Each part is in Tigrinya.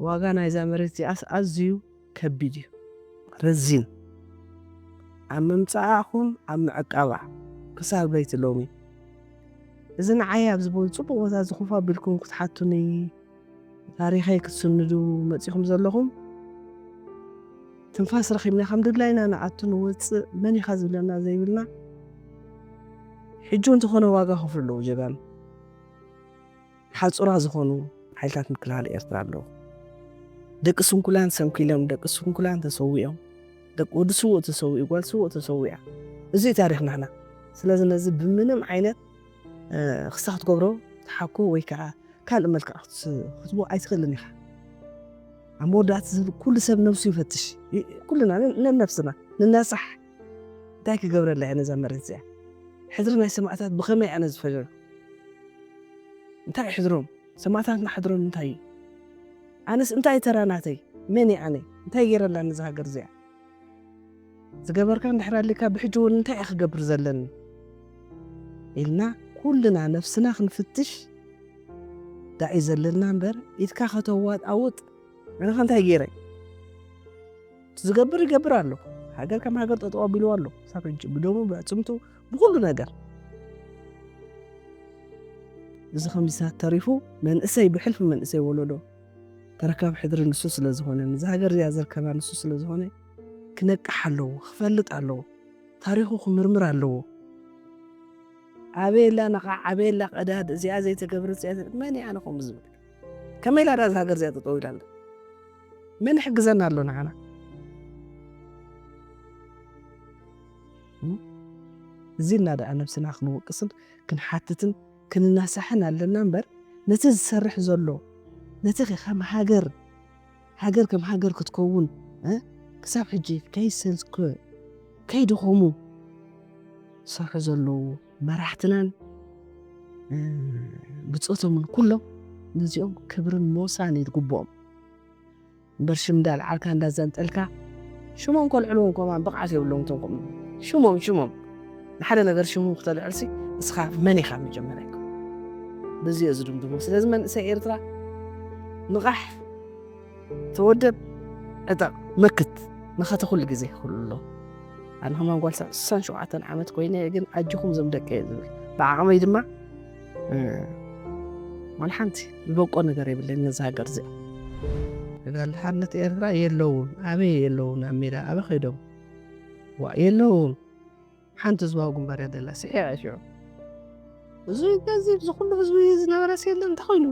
ዋጋ ናይዛ መሬት እዚኣስ ኣዝዩ ከቢድ እዩ፣ ረዚን። ኣብ ምምጻኣ ኹን ኣብ ምዕቃባ ክሳብ ለይቲ ሎሚ። እዚ ንዓይ ኣብዚ ቦይ ጽቡቕ ቦታ እዚ ኮፍ ኣቢልኩም ክትሓቱኒ፣ ታሪኸይ ክትስንዱ መጺኹም ዘለኹም፣ ትንፋስ ረኺብና ከም ድላይና ንኣቱ ንወጽእ፣ መን ኢኻ ዝብለና ዘይብልና፣ ሕጂ እውን ዝኾነ ዋጋ ከፍሉ ኣለዉ ጀጋኑ። ሓጹራ ዝኾኑ ሓይልታት ምክልኻል ኤርትራ ኣለዉ። ደቂ ስንኩላን ሰንኪሎም፣ ደቂ ስንኩላን ተሰዊኦም፣ ደቂ ወዲ ስዉእ ተሰዊኡ፣ ጓል ስዉእ ተሰዊኣ። እዚ እዩ ታሪኽ ናህና። ስለዚ ነዚ ብምንም ዓይነት፣ እ፣ ክስታ ክትገብሮ ትሓኮ ወይ ከዓ ካልእ መልክዕ ክት-፣ ክትቦ ኣይትኽእልን ኢኻ። ኣብ መወዳእቲ ዝብል ኩሉ ሰብ ነብሱ ይፈትሽ። ይ-፣ ኩልና ን-፣ ነነብስና ንነሳሕ። እንታይ ክገብረላ እየ ነዛ መሬት እዚኣ? ሕድሪ ናይ ሰማእታት ብኸመይ ኣነ ዝፈጀሩ? እንታይ ሕድሮም? ሰማእታትና ሕድሮም እንታይ እዩ? ኣነስ እንታይ ተራ ናተይ? መን እየ ኣነ? እንታይ ገይረላ ነዛ ሃገር እዚኣ? ዝገበርካ እንድሕር ኣሊካ ብሕጂ እውን እንታይ እየ ክገብር ዘለኒ? ኢልና ኩልና ነብስና ክንፍትሽ ዳኢ ዘለና እምበር፣ ኢድካ ከተዋጣውጥ፣ ኣነ ከ እንታይ ገይረ? ዝገብር ይገብር ኣሎ። ሃገር ከም ሃገር ጠጠው ኣቢልዋ ኣሎ። ክሳብ ሕጂ ብደሙ፣ ብዕጽምቱ፣ ብኹሉ ነገር። እዚ ከምዚታት ተሪፉ መንእሰይ፣ ብሕልፊ መንእሰይ ወለዶ ተረካቢ ሕድሪ ንሱ ስለ ዝኾነ፣ ነዛ ሃገር እዚኣ ዘርከባ ንሱ ስለ ዝኾነ፣ ክነቅሕ ኣለዎ፣ ክፈልጥ ኣለዎ፣ ታሪኹ ክምርምር ኣለዎ። ኣበይ ኣላ ነቓዕ፣ ኣበይ ኣላ ቀዳድ፣ እዚኣ ዘይተገብረት፣ እዚኣ ዘይ-፣ መን እያ ኣነ ከምኡ ዝብል? ከመይ ኢላ ዳ እዛ ሃገር እዚኣ ጠጠው ኢላ ኣላ? መን ይሕግዘና ኣሎ ንዓና? እም? እዚ ኢልና ደኣ ነብስና ክንወቅስን ክንሓትትን ክንናሳሕን ኣለና እምበር፣ ነቲ ዝሰርሕ ዘሎ፣ ነቲ ከም ሃገር፣ ሃገር ከም ሃገር ክትከውን፣ እ? ክሳብ ሕጂ ከይሰልኩ፣ ከይደኸሙ ዝሰርሑ ዘለዉ መራሕትናን፣ እ፣ ብጾቶምን ኩሎም ነዚኦም ክብርን ሞሳን እዩ ዝግብኦም። እምበር ሽም እንዳልዓልካ እንዳዘንጠልካ ሽሞም ከልዕልዎም ከማን ብቕዓት የብሎም። እቶም ከምኡ ሽሞም፣ ሽሞም ንሓደ ነገር ሽሞም ክተልዕልሲ ንስኻ መን ኢኻ መጀመርያ? በዚ እየ ዝድምድሞ። ስለዚ መንእሰይ ኤርትራ ንቓሕ፣ ተወደብ፣ ዕጠቕ፣ መክት፣ መኸተ ኩሉ ግዜ ክህሉ ኣለዎ። ኣነ ከማን ጓል ስሳን ሸውዓተን ዓመት ኮይነ እየ፣ ግን ኣጆኹም እዞም ደቀይ እየ ዝብል። ብዓቕመይ ድማ፣ እ፣ ዋላ ሓንቲ ዝበቆ ነገር የብለይን ነዛ ሃገር እዚኣ። ተጋድሎ ሓርነት ኤርትራ የለውን። ኣበይ የለውን? ኣብ ሜዳ ኣበይ ከይዶም? ዋእ፣ የለውን። ሓንቲ ህዝባዊ ግንባር እያ ዘላ፣ ስሒቐ ሽዑ። እዚ፣ እዚ፣ እዚ ኩሉ ህዝቢ ዝነበረስ የለን፣ እንታይ ኮይኑ?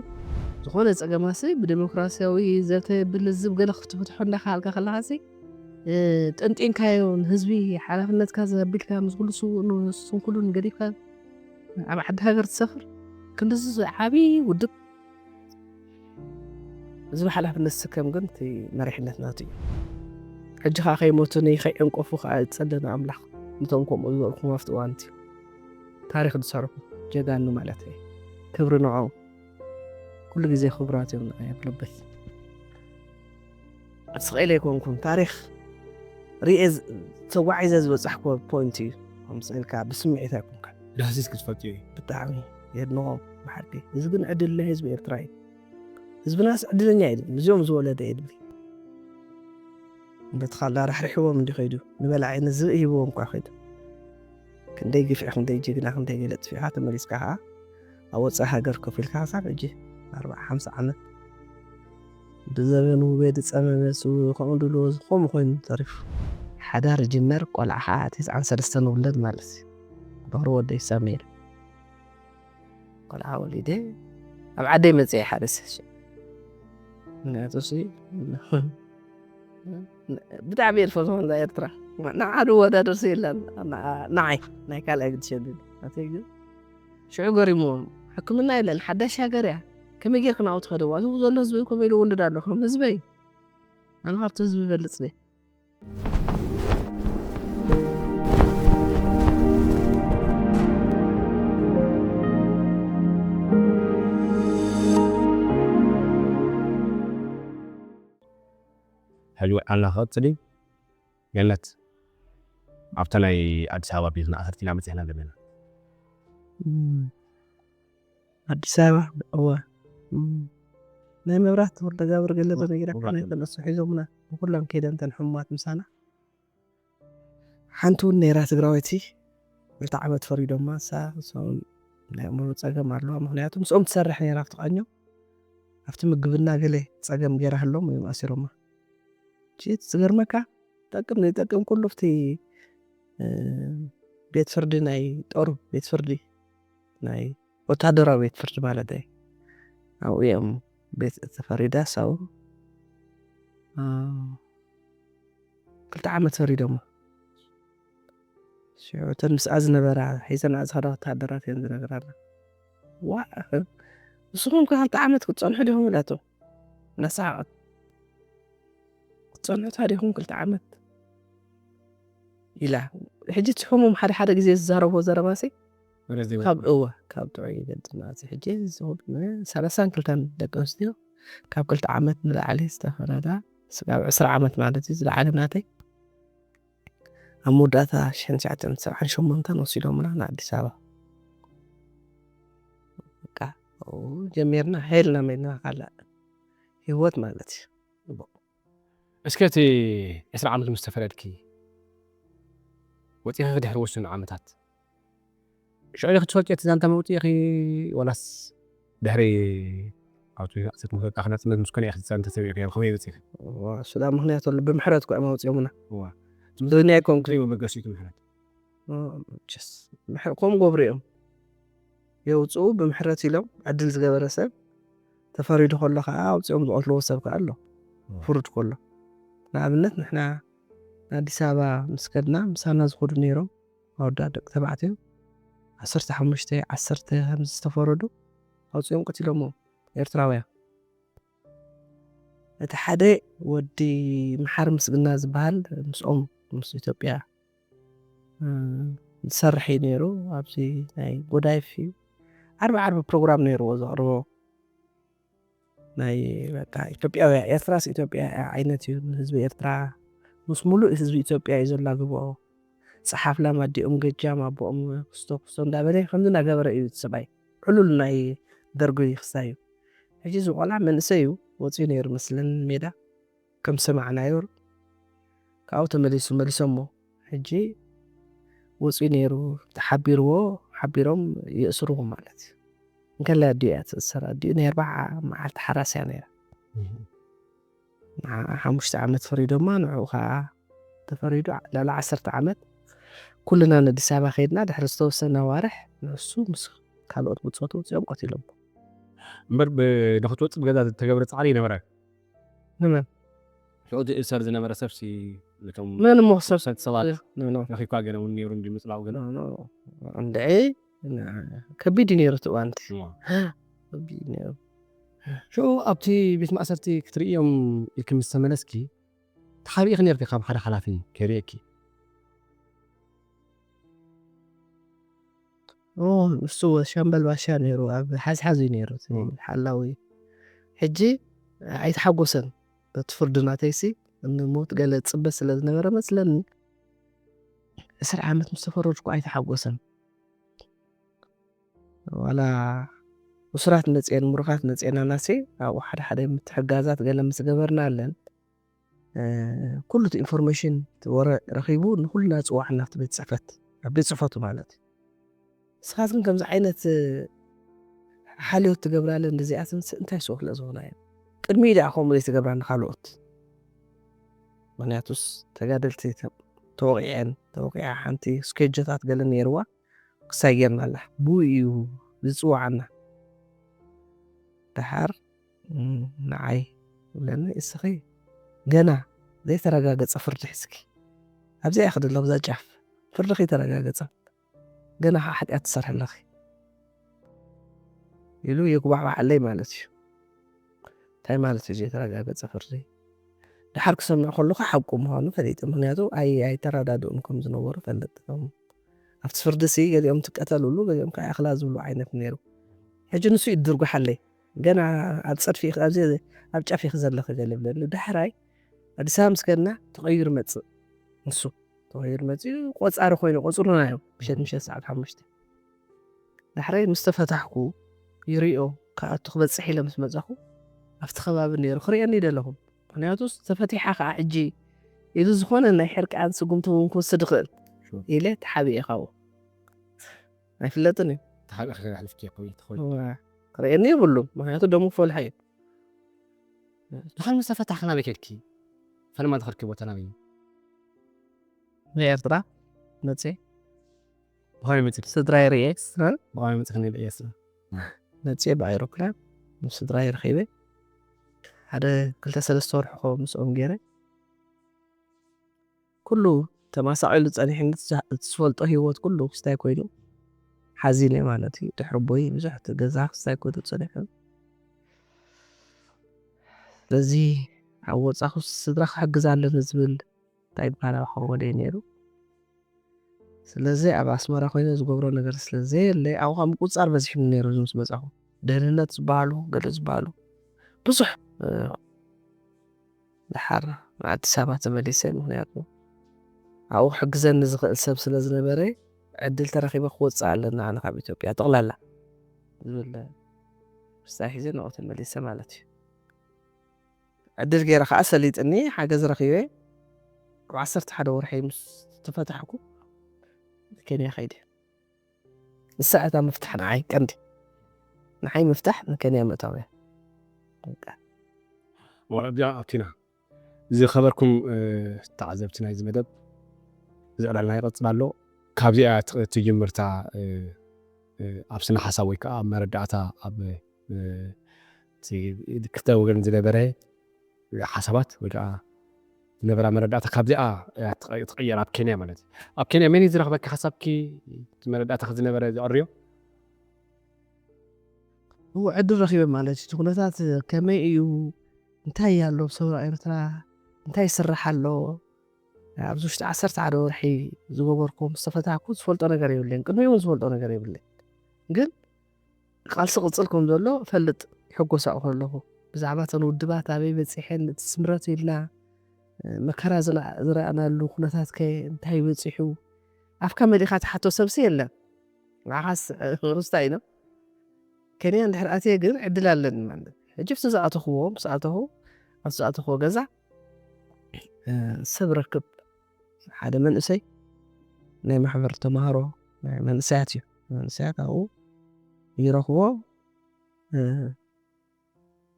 ዝኾነ ጸገማሲ ብዴሞክራሲያዊ ዘተ ብልዝብ ገለ ክትፍትሖ እንዳኸኣልካ ከለኻሲ፣ እ፣ ጠንጢንካዮ ንህዝቢ ሓላፍነትካ ዘቢልካ ምስ ኩሉ ስውእኑ ስንኩሉን ገዲፍካ ኣብ ዓዲ ሃገር ትሰፍር፣ ክንድዚ ዓቢ ውድብ ህዝቢ ሓላፍነት ዝስከም ግን እቲ መሪሕነት ናቱ እዩ። ሕጂ ኸኣ ከይሞቱኒ፣ ከይዕንቀፉ ኸኣ ዝጸለኒ ኣምላኽ፣ ነቶም ከምኡ ዝበልኩም ኣብቲ እዋን እቲ ታሪኽ ዝሰርሑ ጀጋኑ ማለት እዩ። ክብሪ ንዕኦም። ኩሉ ግዜ ክቡራት እዮም ንዓይ ኣብ ልበይ። ኣብ ስቕ ኢለ ኣይኮንኩን፣ ታሪኽ ርኤ ዝ-፣ ተጓዒዘ ዝበጻሕኩዎ ፖይንት እዩ። ከምዚ ኢልካ ብስምዒት ኣይኮንካን። ዳህሲስ ክትፈልጥዮ እዩ። ብጣዕሚ የድንቖም ብሓቂ። እዚ ግን ዕድል ናይ ህዝቢ ኤርትራ እዩ። ህዝብናስ ዕድለኛ እዩ። እዚኦም ዝወለደ እዩ። በቲ ካልእ ኣራሕሪሕዎም እንዲ ኸይዱ፣ ንበላዒ ንዝርኢ ሂብዎም እኳ ኸይዱ። ክንደይ ግፍዒ፣ ክንደይ ጅግና፣ ክንደይ ገለ ጥፊእኻ ተመሊስካ ኸዓ ኣብ ወጻኢ ሃገር ኮፍ ኢልካ ክሳብ ሕጂ ኣርብዓ ሓምሳ ዓመት ብዘበን ውቤ ዝጸመመ፣ ሱ-፣ ከምኡ ድልዎ፣ ከምኡ ኮይኑ ተሪፉ። ሓዳር ይጅመር፣ ቆልዓ ኸዓ ተስዓን ሰለስተን ውለድ ማለት እዩ። በኽሪ ወደይ ሳሙኤል። ቆልዓ ወሊደ ኣብ ዓደይ መጽየ ሓደ ሰሽ። ምክንያቱ ሲ ብጣዕሚ እየ ዝፈትዋ ነዛ ኤርትራ። ንዓ ዝወዳደር ሰ የላን። ንዓ-፣ ንዓይ ናይ ካልኣይ ግዲ ሸቢብ። ናተይ ግን ሽዑ ገሪምዎም። ሕክምና የለን፣ ሓዳሽ ሃገር እያ። ከመይ ጌርክን ኣብኡ ትኸደዋ? እዚ ዘሎ ህዝቢ ከመይ ኢሉ ይወልድ ኣሎ? ከም ህዝበይ። ኣነ ካብቲ ህዝቢ ይበልጽ ድየ? ሕጂ ወልዓልና ክቕጽል እዩ። ገነት፣ ኣብታ ናይ ኣዲስ ኣበባ ቤትና ኣተርቲና መጺእና ዘለና። እም፣ ኣዲስ ኣበባ፣ እወ። እም፣ ናይ መብራት ወልደጋብር ገለ በነጊራ መብራት ናይ ተነሱ ሒዞምና። ብኩሎም ከይደን ተን ሕሙማት ምሳና። ሓንቲ እውን ነይራ ትግራወይቲ። ክልተ ዓመት ፈሪዶማ። እሳ እሶም ናይ ኣእምሮ ጸገም ኣለዋ። ምክንያቱ ምስኦም ትሰርሕ ነይራ ኣብቲ ቃኞ። ኣብቲ ምግብና ገለ ጸገም ገይራ ህሎም እዮም ኣሲሮማ። እቲ ዝገርመካ፣ ጠቅም ዘይጠቅም ኩሉ ኣብቲ ቤት ፍርዲ፣ ናይ ጦር ቤት ፍርዲ፣ ናይ ወታደራዊ ቤት ፍርዲ ማለት እዩ። ኣብኡ እዮም ቤት ተፈሪዳ። ሳው ክልተ ዓመት ፈሪዶሞ። ሽዑ እተን ምስኣ ዝነበራ ሒዘን ዝኸዳ ወታደራት እየን ዝነግራና። ዋ፣ ንስኹም ከ ክልተ ዓመት ክትጸንሑ ዲኹም ኢላቶ እናሰሓቐት። ክትጸንሑ ታ ዲኹም ክልተ ዓመት ኢላ። ሕጂ እቲ ሕሙም ሓደ ሓደ ግዜ ዝዛረቦ ዘረባሲ ካብ እወ ካብ ጥዑይ ይገድና። እዚ ሕጂ ዝኹም ሰላሳን ክልተን ደቂ ኣንስትዮ ካብ ክልተ ዓመት ንላዕሊ ዝተፈረዳ ስጋብ ዕስራ ዓመት ማለት እዩ ዝለዓለ ናተይ ኣብ መወዳእታ ሽሕን ትሽዓተ ሚእትን ሰብዓን ሸሞንተን ወሲዶምና ንኣዲስ ኣበባ። በቃ ኣብኡ ጀሚርና ሄልና ሜልና ካልእ ህይወት ማለት እዩ። እስከ እቲ ዕስራ ዓመት ምስ ተፈረድኪ ወፂኺ ድሕሪ ወሰኑ ዓመታት ሽዑ ኢኺ ትፈልጥዮ እቲ ዛንታ መውፅኢኺ ወላስ ድሕሪ ኣብቲ ማእሰርቲ ምስ ወደቕካ ክነፅነት ምስ ኮነ ኢኺ ዛንታ ሰሚዕክዮ ከመይ መፂኺ? እዋ፣ እሱ ደኣ ምኽንያት ኣሎ። ብምሕረት እኮ እዮም ኣውፂኦምና። እዋ። ብድንያ ኣይኮንኩን። እንታይ እዩ መበገሲኡ እቲ ምሕረት? ኦ፣ መቸስ፣ ምሕ-፣ ከምኡ ገብሩ እዮም። የውፅኡ ብምሕረት ኢሎም ዕድል ዝገበረ ሰብ ተፈሪዱ ከሎ ከዓ ኣውፂኦም ዝቐትልዎ ሰብ ከዓ ኣሎ። እዋ። ፍሩድ ከሎ። ንኣብነት ንሕና ንኣዲስ ኣበባ ምስ ከድና ምሳና ዝኸዱ ነይሮም። ኣወዳት ደቂ ተባዕትዮ ዓሰርተ ሓሙሽተ ዓሰርተ ከም ዝተፈረዱ ኣውፂኦም ቀቲሎሞ ኤርትራውያን። እቲ ሓደ ወዲ መሓሪ ምስግና ዝበሃል ምስኦም ምስ ኢትዮጵያ እ፣ ዝሰርሕ እዩ ነይሩ። ኣብዚ ናይ ጎዳይፍ እዩ። ዓርቢ ዓርቢ ፕሮግራም ነይርዎ ዘቕርቦ። ናይ በቃ ኢትዮጵያውያ፣ ኤርትራስ ኢትዮጵያ ዓይነት እዩ። ንህዝቢ ኤርትራ ምስ ሙሉእ ህዝቢ ኢትዮጵያ እዩ ዘላግብኦ። ጸሓፍ ላም ኣዲኦም ገጃም ኣቦኦም ክስቶ ክስቶ እንዳበለ ከምዚ እናገበረ እዩ እቲ ሰብኣይ። ዕሉል ናይ ደርጊ ክስታይ እዩ። ሕጂ እዚ ቆልዓ መንእሰይ እዩ፣ ወፂኡ ነይሩ መስለኒ ሜዳ። ከም ሰማዕናዮ ካብኡ ተመሊሱ መሊሶሞ። ሕጂ ወፂኡ ነይሩ ተሓቢርዎ፣ ሓቢሮም የእስርዎ ማለት እዩ። እንከላይ ኣዲኡ እያ ትእሰር። ኣዲኡ ናይ ኣርባዓ መዓልቲ ሓራስ እያ ነይራ። ንዓ ሓሙሽተ ዓመት ፈሪዶማ፣ ንዕኡ ከዓ ተፈሪዱ ልዕሊ ዓሰርተ ዓመት ኩልና ንኣዲስ ኣበባ ከይድና። ድሕሪ ዝተወሰነ ኣዋርሕ ንሱ ምስ ካልኦት ብፆቱ ወፂኦም ቀቲሎሞ። እምበር ንክትወፅእ ብገዛ ዝተገብረ ፃዕሪ ይነበረ። ንመን? ሽዑ እቲ እሰር ዝነበረ ሰብሲ ነቶም መን እሞ ክሰብ ሰት ሰባት ኖ፣ ኖ፣ ረኺብካ ገለ እውን ነይሩ እንዲ ምፅላው ገለ ኖ፣ ኖ። እንድዒ ከቢድ እዩ ነይሩ እቲ እዋን እቲ። እዋ። ከቢድ እዩ ነይሩ። ሽዑ ኣብቲ ቤት ማእሰርቲ ክትርእዮም ኢልኪ ምስ ተመለስኪ ተሓቢእኪ ነርኪ ካብ ሓደ ሓላፊ ከርእየኪ? ኦ፣ እሱ ሻምበል ባሻ ነይሩ፣ ኣብ ሓዝሓዝ እዩ ነይሩ እቲ ሓላዊ። ሕጂ ኣይተሓጎሰን በቲ ፍርዲ ናተይሲ፣ ንሞት ገለ ዝፅበ ስለ ዝነበረ መስለኒ። ዕስራ ዓመት ምስ ተፈረድኩ ኣይተሓጎሰን። ዋላ እሱራት መፅኤን ምሩኻት መፅኤናናሲ ኣብኡ ሓደ ሓደ ምትሕጋዛት ገለ ምስ ገበርና ኣለን። እ፣ ኩሉ እቲ ኢንፎርሜሽን እቲ ወረ ረኺቡ ንኩልና ዝፅዋዕና ኣብቲ ቤት ፅሕፈት፣ ኣብ ቤት ፅሕፈቱ ማለት እዩ። ንስኻትክን ከምዚ ዓይነት፣ እ፣ ሓልዮት ትገብራለን እዚኣትን ስ-፣ እንታይ ስወክለ ዝኾና እየን። ቅድሚ ደኣ ከምኡ ዘይትገብራ ንካልኦት። ምክንያቱስ ተጋደልቲ ተ-፣ ተወቂዐን፣ ተወቂዓ ሓንቲ ስኬጆታት ገለ ነይርዋ ክሳይ ጌርና ኣላ። ብኡ እዩ ዝፅዋዓና። ደሓር፣ እ፣ ንዓይ ይብለኒ፣ እስኺ ገና ዘይተረጋገፀ ፍርዲ ሒዝኪ ኣብዚኣ ኢኺ ዘለኺ፣ ኣብዛ ጫፍ ፍርዲ ከይተረጋገፀ ገና ከዓ ሓጢኣት ትሰርሒ ኣለኺ ኢሉ የጉባዕባዓለይ ማለት እዩ። እንታይ ማለት እዩ ዘይተረጋገፀ ፍርዲ? ደሓር ክሰምዕ ከለኹ ሓቁ ምዃኑ ፈሊጠ። ምክንያቱ ኣይ-፣ ኣይተረዳድኡን ከም ዝነበሩ ፈልጥ። እቶም ኣብቲ ፍርዲ ሲ ገሊኦም ትቀተሉሉ፣ ገሊኦም ከዓ ይኽላ ዝብሉ ዓይነት ነይሩ። ሕጂ ንሱ እዩ ድርጉሓለይ። ገና ኣብ ፀድፊ ኢኺ፣ ኣብዚ ኣብ ጫፍ ኢኺ ዘለኺ ገለ ይብለኒ። ዳሕራይ ኣዲስ ኣበባ ምስ ከድና ተቐይሩ መፅእ ንሱ። ተቐይሩ መፅኡ ቆፃሪ ኮይኑ ቆፅሩና እዮም ምሸት ምሸት ሰዓት ሓሙሽተ። ዳሕራይ ምስ ተፈታሕኩ ይሪኦ ክኣቱ ክበፅሕ ኢለ ምስ መፀኹ ኣብቲ ከባቢ ነይሩ ክርእየኒ ደለኹም። ምክንያቱ ተፈቲሓ ከዓ ሕጂ ኢሉ ዝኾነ ናይ ሕርቃን ስጉምቲ እውን ክወስድ ይኽእል ኢለ ተሓቢኤ ካብኡ ኣይፍለጥን እዩ። ተሓቢእካ ከሕልፍኪ ይኽእል ትኾን። ክርእየኒ የብሉን። ምክንያቱ ደሙ ክፈልሐ እዩ። ድሓን ምስ ተፈታሕካ ናበይ ከድኪ? ፈለማ ዝኸድኪ ቦታ ናበይ እዩ? ንኤርትራ መፅየ ብኸመይ መፂ? ስድራይ ርእየ እ? ብኸመይ መፂ ክንርኢ ኤርትራ? መፅየ ብኣይሮፕላን ምስ ስድራይ ረኺበ ሓደ ክልተ ሰለስተ ወርሒ ኮ ምስኦም ገይረ ኩሉ ተማሳቒሉ ጸኒሕኒ። እቲ ዝፈልጦ ህይወት ኩሉ ክስታይ ኮይኑ ሓዚነ ማለት እዩ። ድሕሪ ኣቦይ ብዙሕ እቲ ገዛ ክስታይ ኮይኑ ጸኒሑ። ስለዚ ኣብ ወጻኹ ስድራ ክሕግዝ ኣለኒ ዝብል እንታይ ይበሃል ኣብ ሓወደይ ነይሩ። ስለዚ ኣብ ኣስመራ ኮይነ ዝገብሮ ነገር ስለ ዘየለ ኣብኡ ከዓ ምቁፅፃር በዚሕኒ ነይሩ። እዚ ምስ መጻኹ ደህንነት ዝበሃሉ ገለ ዝበሃሉ ብዙሕ ድሓር ኣዲስ ኣበባ ተመሊሰ። ምክንያቱ ኣብኡ ክሕግዘኒ ዝኽእል ሰብ ስለ ዝነበረ ዕድል ተረኺበ ክወፅእ ኣለና ኣነ ካብ ኢትዮጵያ ጠቕላላ ዝብል ውሳነ ሒዘ ንኡ ተመሊሰ ማለት እዩ። ዕድል ገይረ ከዓ ሰሊጥኒ ሓገዝ ረኺበ። ኣብ ዓሰርተ ሓደ ወርሒ ምስ ተፈታሕኩ ኬንያ ከይደ። ንሳ እታ ምፍታሕ ንዓይ ቀንዲ ንዓይ ምፍታሕ ንኬንያ ምእታው እያ። ወረዳ ኣብቲና ዝኸበርኩም ተዓዘብቲ ናይዚ መደብ እዚ ዕላልና ይቐፅል ኣሎ። ካብዚኣ ትጅምርታ ኣብ ስነ ሓሳብ ወይ ከዓ ኣብ መረዳእታ ኣብ ክልተ ወገን ዝነበረ ሓሳባት ወይ ከዓ ዝነበራ መረዳእታ ካብዚኣ ትቕየር ኣብ ኬንያ ማለት እዩ። ኣብ ኬንያ መን እዩ ዝረኽበኪ ሓሳብኪ መረዳእታ ዝነበረ ዝቐርዮ እዎ ዕድል ረኺበ ማለት እዩ። ኩነታት ከመይ እዩ እንታይ ኣሎ ሰውራ ኤርትራ እንታይ ይስራሕ ኣሎ ኣብዚ ውሽጢ ዓሰርተ ሓደ ወርሒ ዝገበርኩም ዝተፈታሕኩ ዝፈልጦ ነገር የብለይን። ቅድሚ እውን ዝፈልጦ ነገር የብለይን። ግን ቃልሲ ቅፅል ከም ዘሎ ፈልጥ ይሕጎሳኡ ከለኹ ብዛዕባ እተን ውድባት ኣበይ በፂሐን እቲ ስምረት ኢልና መከራ ዝረኣናሉ ኩነታት ከ እንታይ በፂሑ ኣፍካ መሊኻ ትሓቶ ሰብሲ የለን። ንዓኻስ ሩስታ ኢኖ ኬንያ እንድሕር ኣትየ ግን ዕድል ኣለኒ ማለት ሕጂ ብቲ ዝኣተኽዎ ምስ ኣተኹ ኣብቲ ዝኣተኽዎ ገዛ ሰብ ረክብ ሓደ መንእሰይ ናይ ማሕበር ተማሃሮ ናይ መንእሰያት እዩ መንእሰያት ኣብኡ ይረኽቦ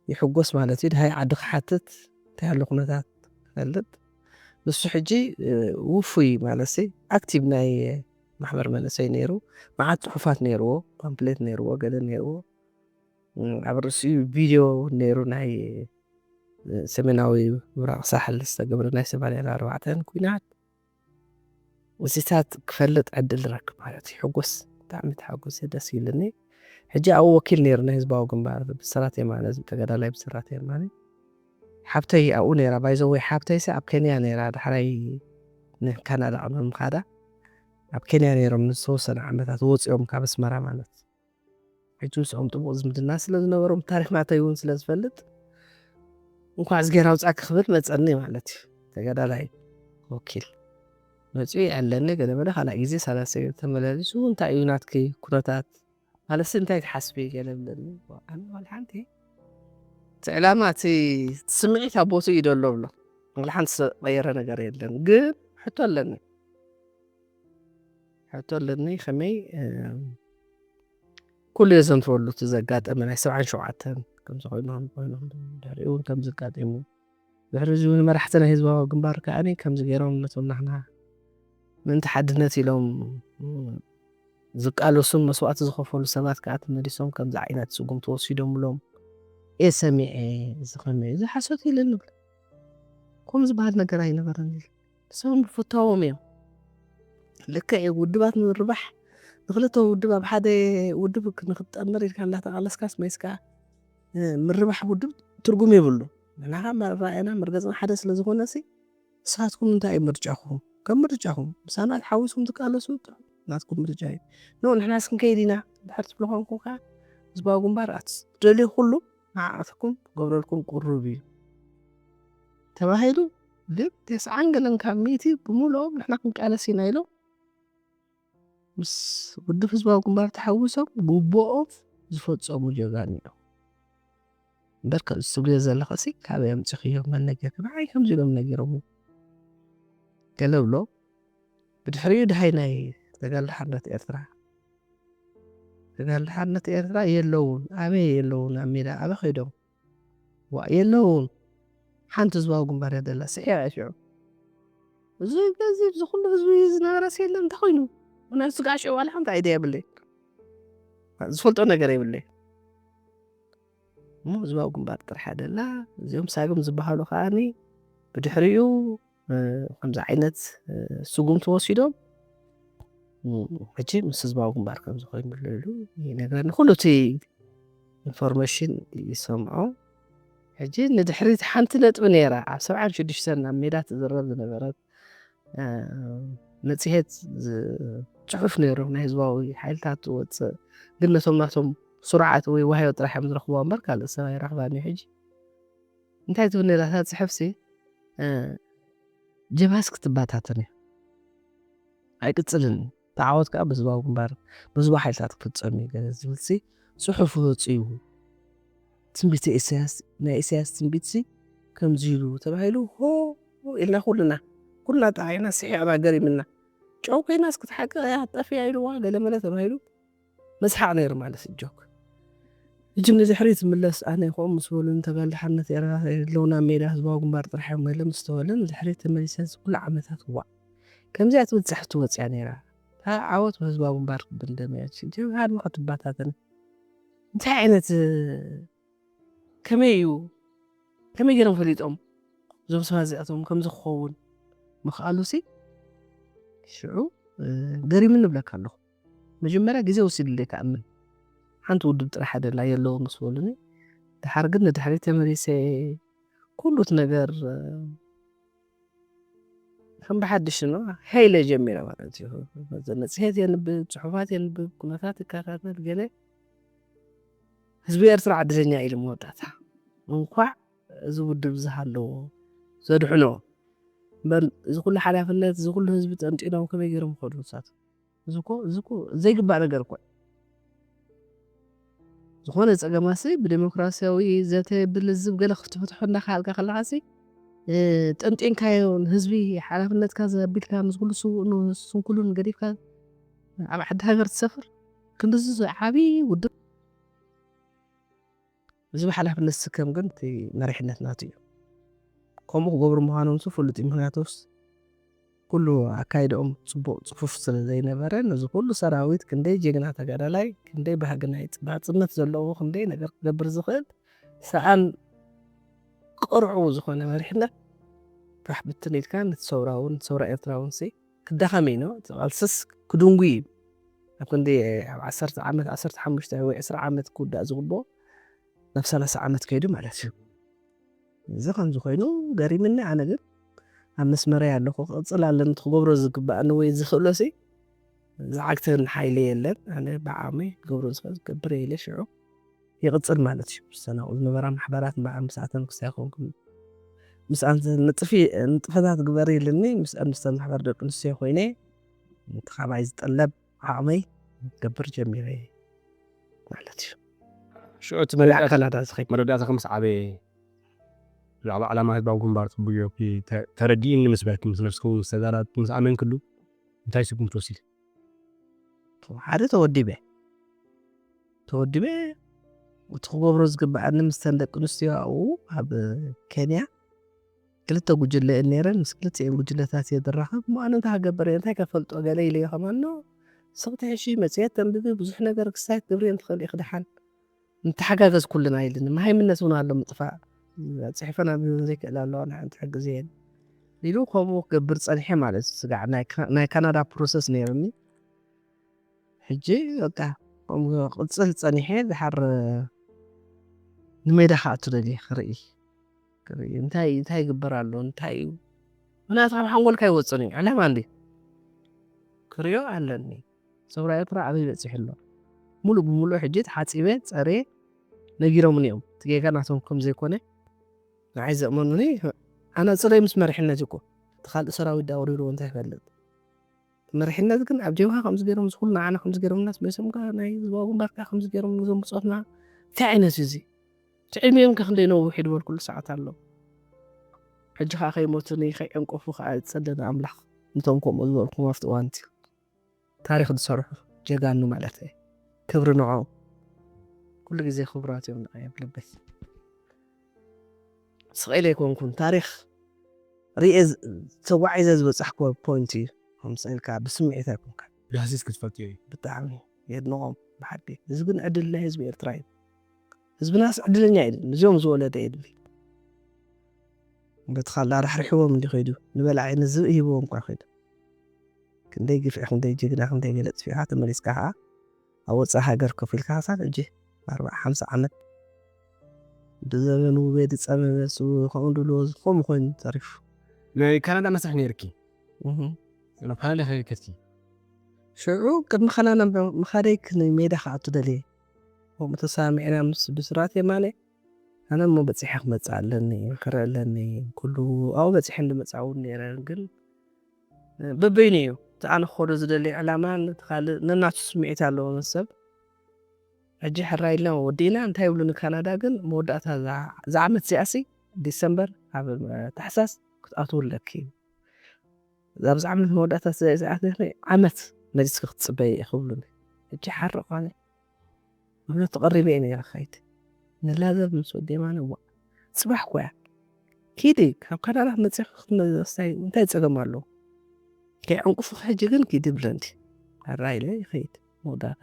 ይሕጎስ ማለት እዩ። ድሃይ ዓዲ ክሓትት እንታይ ኣሎ ኩነታት ክፈልጥ ንሱ ሕጂ ውፉይ ማለት ኣክቲቭ ናይ ማሕበር መንእሰይ ነይሩ። መዓት ፅሑፋት ነይርዎ፣ ፓምፕሌት ነይርዎ፣ ገለ ነይርዎ። ኣብ ርእሲኡ ቪድዮ እውን ነይሩ ናይ ሰሜናዊ ምብራቕ ሳሕል ዝተገብረ ናይ ሰማንያን ኣርባዕተን ኩናት ምስታት ክፈልጥ ዕድል ረክብ ማለት እዩ። ሕጎስ ብጣዕሚ ተሓጎሰ ደስ ይብልኒ። ሕጂ ኣብኡ ወኪል ነይሩ ናይ ህዝባዊ ግንባር ብስራት የማነ ተጋዳላይ ብስራት የማነ ሓብተይ ኣብኡ ነይራ ባይዘወይ ሓብተይሲ ኣብ ኬንያ ነይራ ዳሕራይ ንካናዳ ቅድሚ ምኻዳ ኣብ ኬንያ ነይሮም ንዝተወሰነ ዓመታት ወፂኦም ካብ ኣስመራ ማለት ሕጂ ምስኦም ጥቡቕ ዝምድና ስለ ዝነበሮም ታሪኽ ናተይ እውን ስለ ዝፈልጥ እንኳዕ ዝጌራ ውፃ ክኽብል መፀኒ ማለት እዩ ተጋዳላይ ወኪል መፅኡ ይዕለኒ ገለ በለ ካልእ ግዜ ሳላሰ ተመላሊሱ እንታይ እዩ ናትኪ ኩነታት ማለትሲ እንታይ ትሓስቢ ገለ ብለኒ ኣነ ዋላ ሓንቲ እቲ ዕላማ እቲ ስምዒት ኣብ ቦትኡ እዩ ደሎ ብሎ ዋላ ሓንቲ ዝተቐየረ ነገር የለን ግን ሕቶ ኣለኒ ሕቶ ኣለኒ ከመይ ኩሉ የዘንትወሉ እቲ ዘጋጠመ ናይ ሰብዓን ሸውዓተን ከምዚ ኮይኖም ኮይኖም ድሕሪኡ እውን ከም ዘጋጢሙ ድሕሪ እዚ እውን መራሕቲ ናይ ህዝባዊ ግንባር ከዓ ከምዚ ገይሮም ነቶም ናሕና ምእንቲ ሓድነት ኢሎም ዝቃለሱን መስዋእቲ ዝኸፈሉ ሰባት ከዓ ተመሊሶም ከምዚ ዓይነት ስጉምቲ ወሲዶምሎም እየ ሰሚዐ። እዚ ከመይ እዚ ሓሶት ኢለ ንብል ከምኡ ዝበሃል ነገር ኣይነበረን ኢለ ንሶም ብፍታዎም እዮም። ልክዕ እዩ ውድባት ንምርባሕ ንክልተ ውድብ ኣብ ሓደ ውድብ ንክትጠምር ኢልካ እንዳተቃለስካስ መይስካ ምርባሕ ውድብ ትርጉም የብሉ። ንሕና ከዓ መረኣየና መርገፅና ሓደ ስለዝኮነ ሲ ንስኻትኩም እንታይ እዩ ምርጫኹም? ከም ምርጫኹም ምሳና ተሓዊስኩም ትቃለሱ ናትኩም ምርጫ እዩ። ኖ ንሕናስ ክንከይድ ኢና ድሕር ትብሉ ኮንኩም ከዓ ህዝባዊ ግንባር ኣትደልዩ ኩሉ ንዓኣትኩም ክገብረልኩም ቅሩብ እዩ ተባሂሉ ግን ተስዓን ገለን ካብ ሚእቲ ብምልኦም ንሕና ክንቃለስ ኢና ኢሎም ምስ ውድብ ህዝባዊ ግንባር ተሓዊሶም ግቡኦም ዝፈፀሙ ጀጋኑ እዮም። እምበር፣ ከምዚ ትብልዮ ዘለኸሲ ካበይ ኣምፂኽዮ? መን ነገርኪ? ንዓይ ከምዚ ኢሎም ነጊሮም። ገለ ብሎ። ብድሕሪኡ ድሃይ ናይ ተጋድሎ ሓርነት ኤርትራ፣ ተጋድሎ ሓርነት ኤርትራ የለውን። ኣበይ የለውን? ኣብ ሜዳ ኣበ ከይዶም? ዋ፣ የለውን። ሓንቲ ህዝባዊ ግንባር እያ ዘላ፣ ስሒቓ እያ ሽዑ። እዚ ገዚፍ፣ እዚ ኩሉ ህዝቢ ዝነበረስ የለን፣ እንታይ ኮይኑ? ምክንያቱ ስጋዕ ሽዑ ዋላ ሓንቲ ኣይድያ የብለይ፣ ዝፈልጦ ነገር የብለይ። እሞ ህዝባዊ ግንባር ጥራሕ ደላ። እዚኦም ሳግም ዝበሃሉ ከዓኒ ብድሕሪኡ፣ እ፣ ከምዚ ዓይነት፣ እ፣ ስጉምቲ ወሲዶም፣ እ፣ ሕጂ ምስ ህዝባዊ ግንባር ከም ዝኾይኑ ልዕሉ ይነግረኒ። ኩሉ እቲ ኢንፎርሜሽን ይሰምዖ። ሕጂ ንድሕሪት ሓንቲ ነጥቢ ነይራ፣ ኣብ ሰብዓን ሽዱሽተን ኣብ ሜዳ ትዝረብ ዝነበረት፣ እ፣ መጽሔት ዝ-፣ ጽሑፍ ነይሩ፣ ናይ ህዝባዊ ሓይልታት ትወጽእ። ግን ነቶም ናቶም ስሩዓት ወይ ዋህዮ ጥራሕ እዮም ዝረኽብዋ እምበር ካልእ ሰብ ኣይረኽባን እዩ። ሕጂ እንታይ ትብል ነይራ እታ ጽሑፍሲ? እ፣ ጀብሃስ ክትበታተን እያ፣ ኣይቅጽልን እዩ። እቲ ዓወት ከኣ ብህዝባዊ ግንባር፣ ብህዝባዊ ሓይልታት ክፍጸም እዩ ገለ ዝብልሲ ጽሑፍ ወጺኡ። ትንቢት ኢሳያስ፣ ናይ ኢሳያስ ትንቢትሲ ከምዚ ኢሉ ተባሂሉ፣ ሆ ኢልና ኩልና፣ ኩልና ጠዓይና፣ ስሒቕና፣ ገሪምና። ጨው ኮይናስ ክትሓቅቕ እያ፣ ጠፍያ ኢልዋ፣ ገለ መለ ተባሂሉ መስሓቕ ነይሩ ማለት እዩ፣ ጆክ። ሕጂ ንድሕሪት ትምለስ፣ ኣነ ከምኡ ምስ በሉኒ፣ ተጋድሎ ሓርነት ኤርትራ ኣለውና ሜዳ ህዝባዊ ግንባር ጥራሕ እዮም ኢሎም ምስ ተበሉ፣ ንድሕሪት ተመሊሰ እዚ ኩሉ ዓመታት፣ ዋእ፣ ከምዚኣ ትብል ጽሕፍቲ ወጺኣ ነይራ። እታ ዓወት ብህዝባዊ ግንባር ክድምደም እያ። ሕጂ ጀብሃ ድማ ክትበታተን። እንታይ ዓይነት፣ ከመይ እዩ፣ ከመይ ገይሮም ፈሊጦም እዞም ሰባት እዚኣቶም ከምዚ ክኸውን ምኽኣሉሲ? ሽዑ፣ እ፣ ገሪሙኒ እብለካ ኣለኹ። መጀመርያ ግዜ ወሲዱለይ ክኣምን። ሓንቲ ውድብ ጥራሕ ደላ የለዎ ምስ በሉኒ። ድሓር ግን ንድሕሪት ተመሊሰ፣ ኩሉ እቲ ነገር፣ እ፣ ከም ብሓድሽ ነው ሃይለ ጀሚረ ማለት እዩ። መጽሔት የንብብ፣ ጽሑፋት የንብብ፣ ኩነታት ይከታተል። ገለ ህዝቢ ኤርትራ ዕድለኛ ኢሉ መወዳእታ። እንኳዕ እዚ ውድብ ዝሃለዎ ዘድሕኖ። እምበር እዚ ኩሉ ሓላፍነት፣ እዚ ኩሉ ህዝቢ ጠንጢኖም ከመይ ገይሮም ይኸዱ ንሳቶም? እዚ እኮ፣ እዚ እኮ ዘይግባእ ነገር እኮ እዩ። ዝኾነ ጸገማሲ ብዴሞክራሲያዊ ዘተ ብልዝብ ገለ ክትፍትሖ እንዳኸኣልካ ከለኻሲ፣ እ፣ ጠንጢንካዮ ንህዝቢ ሓላፍነትካ ዘቢልካ ምስ ኩሉ ስውእኑ ስንኩሉን ገዲፍካ ኣብ ዓዲ ሃገር ትሰፍር። ክንድዚ ዓቢ ውድብ ህዝቢ ሓላፍነት ዝስከም ግን እቲ መሪሕነት ናቱ እዩ። ከምኡ ክገብሩ ምዃኖም ሱ ፍሉጥ እዩ። ምኽንያቱስ ኩሉ ኣካይድኦም ጽቡቕ ጽፉፍ ስለ ዘይነበረ፣ ነዚ ኩሉ ሰራዊት ክንደይ ጀግና ተጋዳላይ፣ ክንደይ ባህጊ ናይ ጽ-፣ ናጽነት ዘለዎ፣ ክንደይ ነገር ክገብር ዝኽእል ሰኣን ቅርዑ ዝኾነ መሪሕነት ፋሕ ብትን ኢልካ ነቲ ሰውራ እውን፣ ሰውራ ኤርትራ እውን ሲ ክዳኸም እዩ፣ እቲ ቃልስስ ክድንጉ እዩ። ኣብ ክንዲ ኣብ ዓሰርተ ዓመት፣ ዓሰርተ ሓሙሽተ ወይ ዕስራ ዓመት ክውዳእ ዝግብኦ ናብ ሰላሳ ዓመት ከይዱ ማለት እዩ። እዚ ከምዚ ኮይኑ ገሪምኒ። ኣነ ግን ኣብ መስመረይ ኣለኹ። ክቕጽል ኣለኒ። እቲ ክገብሮ ዝግብኣኒ ወይ ዝኽእሎሲ ዝዓግተኒ ሓይሊ የለን። ኣነ ብዓቕመይ ክገብሮ ዝኽእል ክገብር እየ ኢለ ሽዑ ይቕጽል ማለት እዩ። ዝተናቑ ዝነበራ ማሕበራት እምበኣር ምስኣተን ክሳይ ኮንኩ ምስኣን ንጥፊ-፣ ንጥፈታት ግበሪ ኢልኒ። ምስኣን ምስተ ማሕበር ደቂ ኣንስትዮ ኮይነ እቲ ካባይ ዝጠለብ ዓቕመይ ክገብር ጀሚረ ማለት እዩ። ሽዑ እቲ መረዳእታ ናታ ዝኸይ-፣ መረዳእታኺ ምስ ዓበየ ብዛዕባ ዕላማ ህዝባዊ ግንባር ጽቡቅ ጌርኪ ተ-፣ ተረዲእኒ ምስ በልኪ፣ ምስ ነብስኺ እውን ዝተዛረብኪ፣ ምስ ኣመንክሉ፣ እንታይ ስጉምቲ ወሲድኪ? ሓደ ተወዲበ። ተወዲበ፣ እቲ ክገብሮ ዝግብኣኒ ምስተን ደቂ ኣንስትዮ ኣብኡ ኣብ ኬንያ ክልተ ጉጅለ እየን ነይረን። ምስ ክልቲኤን ጉጅለታት እየ ዝራኸብ። እሞ ኣነ እንታይ ክገብር እየ? እንታይ ከፈልጦ? ገለ ኢለዮ ከማን፣ ኖ፣ ንስኺ ትሕሺ፣ መጽሔት ተንብቢ፣ ብዙሕ ነገር ክሳይ ክትገብሪ እየን ትኽእል ኢኺ ደሓን። ንተሓጋገዝ ኩልና ኢልኒ። መሃይምነት እውን ኣሎ ምጥፋእ። ጽሒፈን ኣንቢበን ዘይክእል ኣለዋ፣ ንዓን ትሕግዝ እየን ኢሉ ከምኡ ክገብር ጸኒሐ ማለት እዩ። ስጋዕ ናይ ካ-፣ ናይ ካናዳ ፕሮሰስ ነይሩኒ። ሕጂ በቃ ከምኡ ክቕጽል ጸኒሐ። ድሓር ንሜዳ ክኣቱ ደልየ ክርኢ፣ ክርኢ እንታይ፣ እንታይ ይግበር ኣሎ፣ እንታይ እዩ? ምኽንያቱ ካብ ሓንጎልካ ይወጽእ እዩ። ዕላማ እንድዩ ክርእዮ ኣለኒ። ሰውራ ኤርትራ ኣበይ በጺሑ ኣሎ? ሙሉእ ብሙሉእ ሕጂ ተሓጺበ፣ ጸርየ፣ ነጊሮምኒ እዮም። እቲ ጌጋ ናቶም ከም ዘይኮነ ንዓይ ዘእመኑኒ፣ ኣነጽረይ ምስ መሪሕነት እኮ። እቲ ካልእ ሰራዊት ዳውሪርዎ እንታይ ይፈልጥ? መሪሕነት ግን ኣብ ጀብሃ ከምዚ ገይሮም፣ ዝኹሉ ንዓና ከምዚ ገይሮምና፣ ስሜሶም ከኣ ናይ ህዝባዊ ግንባር ከኣ ከምዚ ገይሮም፣ ነዞም ብጾትና እንታይ ዓይነት እዩ እዚ? ትዕድሚኦም ከ ክንደይ ነዊሕ እዩ ዝበልኩሉ ሰዓት ኣሎ። ሕጂ ከዓ ከይሞቱኒ ከይዕንቀፉ ከዓ ዝፀለኒ ኣምላኽ፣ ነቶም ከምኡ ዝበልኩም ኣብቲ እዋንቲ ታሪኽ ዝሰርሑ ጀጋኑ ማለት እየ። ክብሪ ንዖም። ኩሉ ግዜ ክቡራት እዮም ንዓይ ኣብ ልበይ። ስቕ ኢለ ኣይኮንኩን፣ ታሪኽ ርኤ ዝ- ተጓዒዘ ዝበፃሕኩዎ ፖይንት እዩ። ከምዚ ኢልካ ብስምዒት ኣይኮንካ። ዳህሲስ ክትፈልጥዮ እዩ። ብጣዕሚ የድንቖም ብሓቂ። እዚ ግን ዕድል ናይ ህዝቢ ኤርትራ እዩ። ህዝብናስ ዕድለኛ የድሊ፣ እዚኦም ዝወለደ የድሊ። በቲ ካልእ ኣራሕሪሕዎም እንዲ ከይዱ፣ ንበላዒ ንዝብኢ ሂብዎም እኳ ከይዱ። ክንደይ ግፍዒ፣ ክንደይ ጅግና፣ ክንደይ ገለ ፅፊኻ ተመሊስካ ከዓ ኣብ ወፃኢ ሃገር ኮፍ ኢልካ ክሳብ ሕጂ ኣርባዓ ሓምሳ ዓመት ብዘበኑ ቤት ዝፀመመ እሱ ከምኡ ድልዎ ከምኡ ኮይኑ ተሪፉ። ናይ ካናዳ መስርሕ ነይርኪ? እህ። ናብ ካናዳ ከይከድኪ? ሽዑ ቅድሚ ካናዳ ምኻደይ ንሜዳ ክኣቱ ደልየ። ከምኡ ተሰማሚዕና ምስ ብስራት የማነ፣ ኣነ እሞ በፂሐ ክመፅእ ኣለኒ፣ ክርኢ ኣለኒ፣ ኩሉ ኣብኡ በፂሐ እንድመፅእ እውን ነይረ። ግን በበይኑ እዩ እቲ ኣነ ክኸዶ ዝደሊ ዕላማ፣ ነቲ ካልእ ነናቱ ስምዒት ኣለዎ ምስ ሰብ። ሕጂ ሕራይ ኢልና ወዲእና እንታይ ይብሉኒ ካናዳ ግን መወዳእታ እዛ እዛ ዓመት እዚኣሲ ዲሰምበር ኣብ ታሕሳስ ክትኣትው ኣለኪ። ኣብዚ ዓመት መወዳእታ እዚኣ እዚኣ ዓመት መሊስኪ ክትፅበይ ኢኺ ክብሉኒ። ሕጂ ሓርቕ ኣነ። ምክንያቱ ተቐሪበ እየ ነይረ ክኸይድ። ንላዘብ ምስ ወዲ የማነ እዋ። ጽባሕ እኮ እያ። ኪዲ፣ ካብ ካናዳ ክትመጽኢ ክትመለስታይ እንታይ ጸገም ኣለዎ? ከይዕንቁፉ ሕጂ ግን ኪዲ ብለንዲ። ሕራይ ኢለ ይኸይድ። መወዳእታ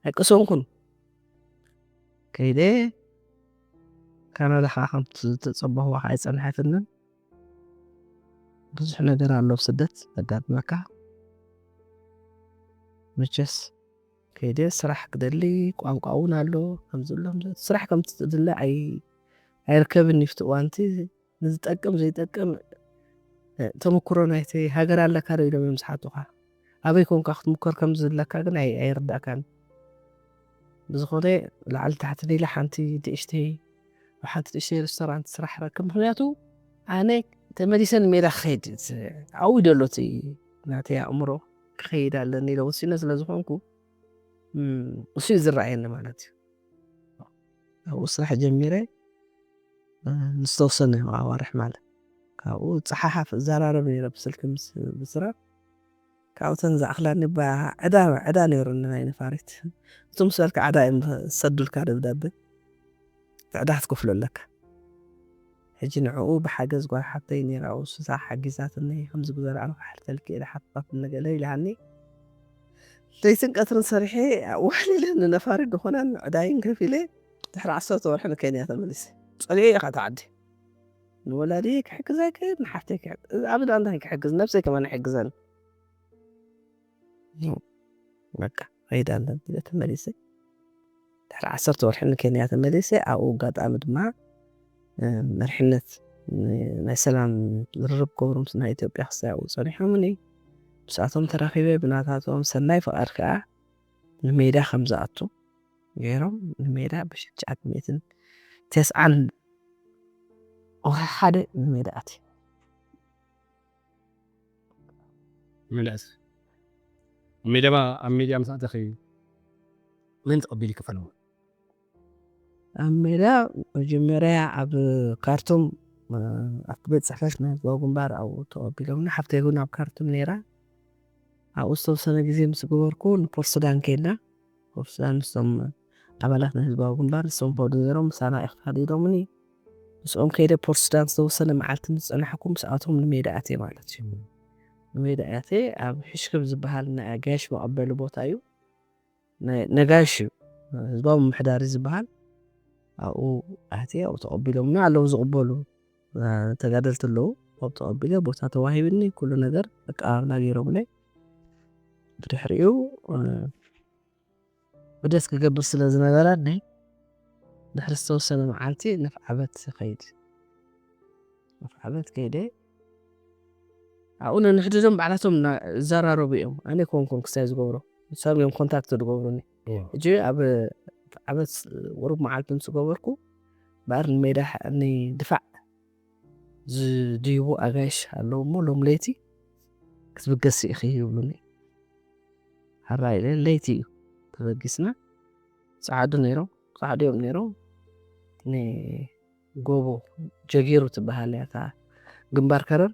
ኣይቀሰንኩን። ከይደ ካናዳ ከዓ ከምቲ ዝተጸበኽዋ ከዓ ኣይጸንሐትንን። ብዙሕ ነገር ኣሎ ኣብ ስደት ዘጋጥመካ። መቸስ ከይደ ስራሕ ክደሊ ቋንቋ እውን ኣሎ ከምዚ ኣሎ ከምዚ። ስራሕ ከምቲ ትድለ ኣይ ኣይርከብን እዩ ኣብቲ እዋንቲ። ንዝጠቅም ዘይጠቅም እ፣ ተመክሮ ናይቲ ሃገር ኣለካ ዶ ኢሎም እዮም ዝሓቱኻ። ኣበይ ኮንካ ክትምከር ከም ዝለካ ግን ኣይ ኣይርዳእካን። ብዝኾነ ላዕሊ ታሕቲ ሊላ ሓንቲ ንእሽተይ ኣብ ሓንቲ ንእሽተይ ሬስቶራንት ስራሕ ረክብ። ምክንያቱ ኣነ ተመሊሰ ንሜዳ ክኸይድ ኣብኡ ደሎ እቲ ናተይ ኣእምሮ ክኸይድ ኣለኒ ኢለ ወሲነ ስለ ዝኾንኩ እም፣ እሱ እዩ ዝረኣየኒ ማለት እዩ። ኣብኡ ስራሕ ጀሚረ እ፣ ንዝተወሰነ ኣዋርሕ ማለት ካብኡ ፀሓሓፍ እዘራረብ ነይረ ብስልኪ ምስ ብስራ ካብተን ዝኣኽላኒ ባ ዕዳ ዕዳ ነይሩኒ ናይ ነፋሪት እቱ ምስ በልካ ዕዳ እዮም ዝሰዱልካ ደብዳቤ እቲ ዕዳ ክትከፍሎ ኣለካ ሕጂ ንዕኡ ብሓገዝ ጓል ሓፍተይ ነይራ ውስሳ ሓጊዛትኒ ከምዚ ግበራ ኣነ ክሓልፈልኪ ኢለ ሓፍታት ነገለ ኢልሃኒ ለይትን ቀትርን ሰሪሐ ውሕሊለ ንነፋሪት ዝኾነን ዕዳይን ከፊለ ድሕሪ ዓሰርተ ወርሒ ንኬንያ ተመሊሰ ፀሊኦ ኢኻ ተዓዲ ንወላዲ ክሕግዝ ኣይክእል ንሓፍተይ ክሕግዝ ኣብ ዳ እንታይ ክሕግዝ ነብሰይ ከማን ይሕግዘን በቃ ኸይድ ኣለብለ ተመሊሰ ድሕሪ ዓሰርተ ወርሒ ንኬንያ ተመሊሰ ኣብኡ ኣጋጣሚ ድማ መርሕነት ናይ ሰላም ዝርርብ ክገብሩ ምስ ናይ ኢትዮጵያ ክሳይ ኣብኡ ፀኒሖምኒ ምስኣቶም ተራኺበ ብናታቶም ሰናይ ፍቓድ ከዓ ንሜዳ ከም ዝኣቱ ገይሮም ንሜዳ ብሽትሽዓት ሚእትን ተስዓን ወርሒ ሓደ ንሜዳ ኣትየ ሜዳ ኣትየ ሜዳ ኣብ ሜዳ ምስ ኣተኺ መን ተቐቢሉ ይከፈል ኣብ ሜዳ መጀመርያ ኣብ ካርቱም ኣብቲ ቤት ፅሕፈት ናይ ህዝባዊ ግንባር ኣብኡ ተቐቢሎምና ሓፍተይ እውን ኣብ ካርቱም ነይራ ኣብኡ ዝተወሰነ ግዜ ምስ ገበርኩ ንፖርት ሱዳን ከይድና ፖርት ሱዳን ምስቶም ኣባላት ናይ ህዝባዊ ግንባር ንሶም ፖዱ ነይሮም ምሳና ኢኽትሃድ ኢሎምኒ ምስኦም ከይደ ፖርት ሱዳን ዝተወሰነ መዓልቲ ዝፀናሕኩ ምስኣቶም ንሜዳ ኣትየ ማለት እዩ ንሜዳ ኣትየ ኣብ ሕሽክብ ዝበሃል ናይ ኣጋይሽ መቐበሊ ቦታ እዩ ነጋይሽ እዩ ህዝባዊ ምምሕዳር እዩ ዝበሃል ኣብኡ ኣትየ ኣብኡ ተቐቢሎምና ኣለዉ ዝቕበሉ ተጋደልቲ ኣለዉ ኣብኡ ተቐቢለ ቦታ ተዋሂብኒ ኩሉ ነገር ኣቀባብላ ገይሮምለይ ብድሕሪኡ ዑደት ክገብር ስለ ዝነበረኒ ድሕሪ ዝተወሰነ መዓልቲ ነፍዓበት ይኸይድ ነፍዓበት ከይደ ኣብኡ ነንሕድዶም ባዕላቶም ይዘራረቡ እዮም ኣነ ኮንኮን ክሳይ ዝገብሮ ንሳም እዮም ኮንታክት ዝገብሩኒ ሕጂ ኣብ ዓመት ቁሩብ መዓልቲ ምስ ገበርኩ በኣር ንሜዳ ንድፋዕ ዝድይቡ ኣጋይሽ ኣለዉ እሞ ሎም ለይቲ ክትብገስ ኢኺ ይብሉኒ ሓራይ ኢለ ለይቲ እዩ ተበጊስና ፃዓዱ ነይሮም ፃዕዱ እዮም ነይሮም ጎቦ ጀጊሩ ትበሃል እያ እታ ግንባር ከረን።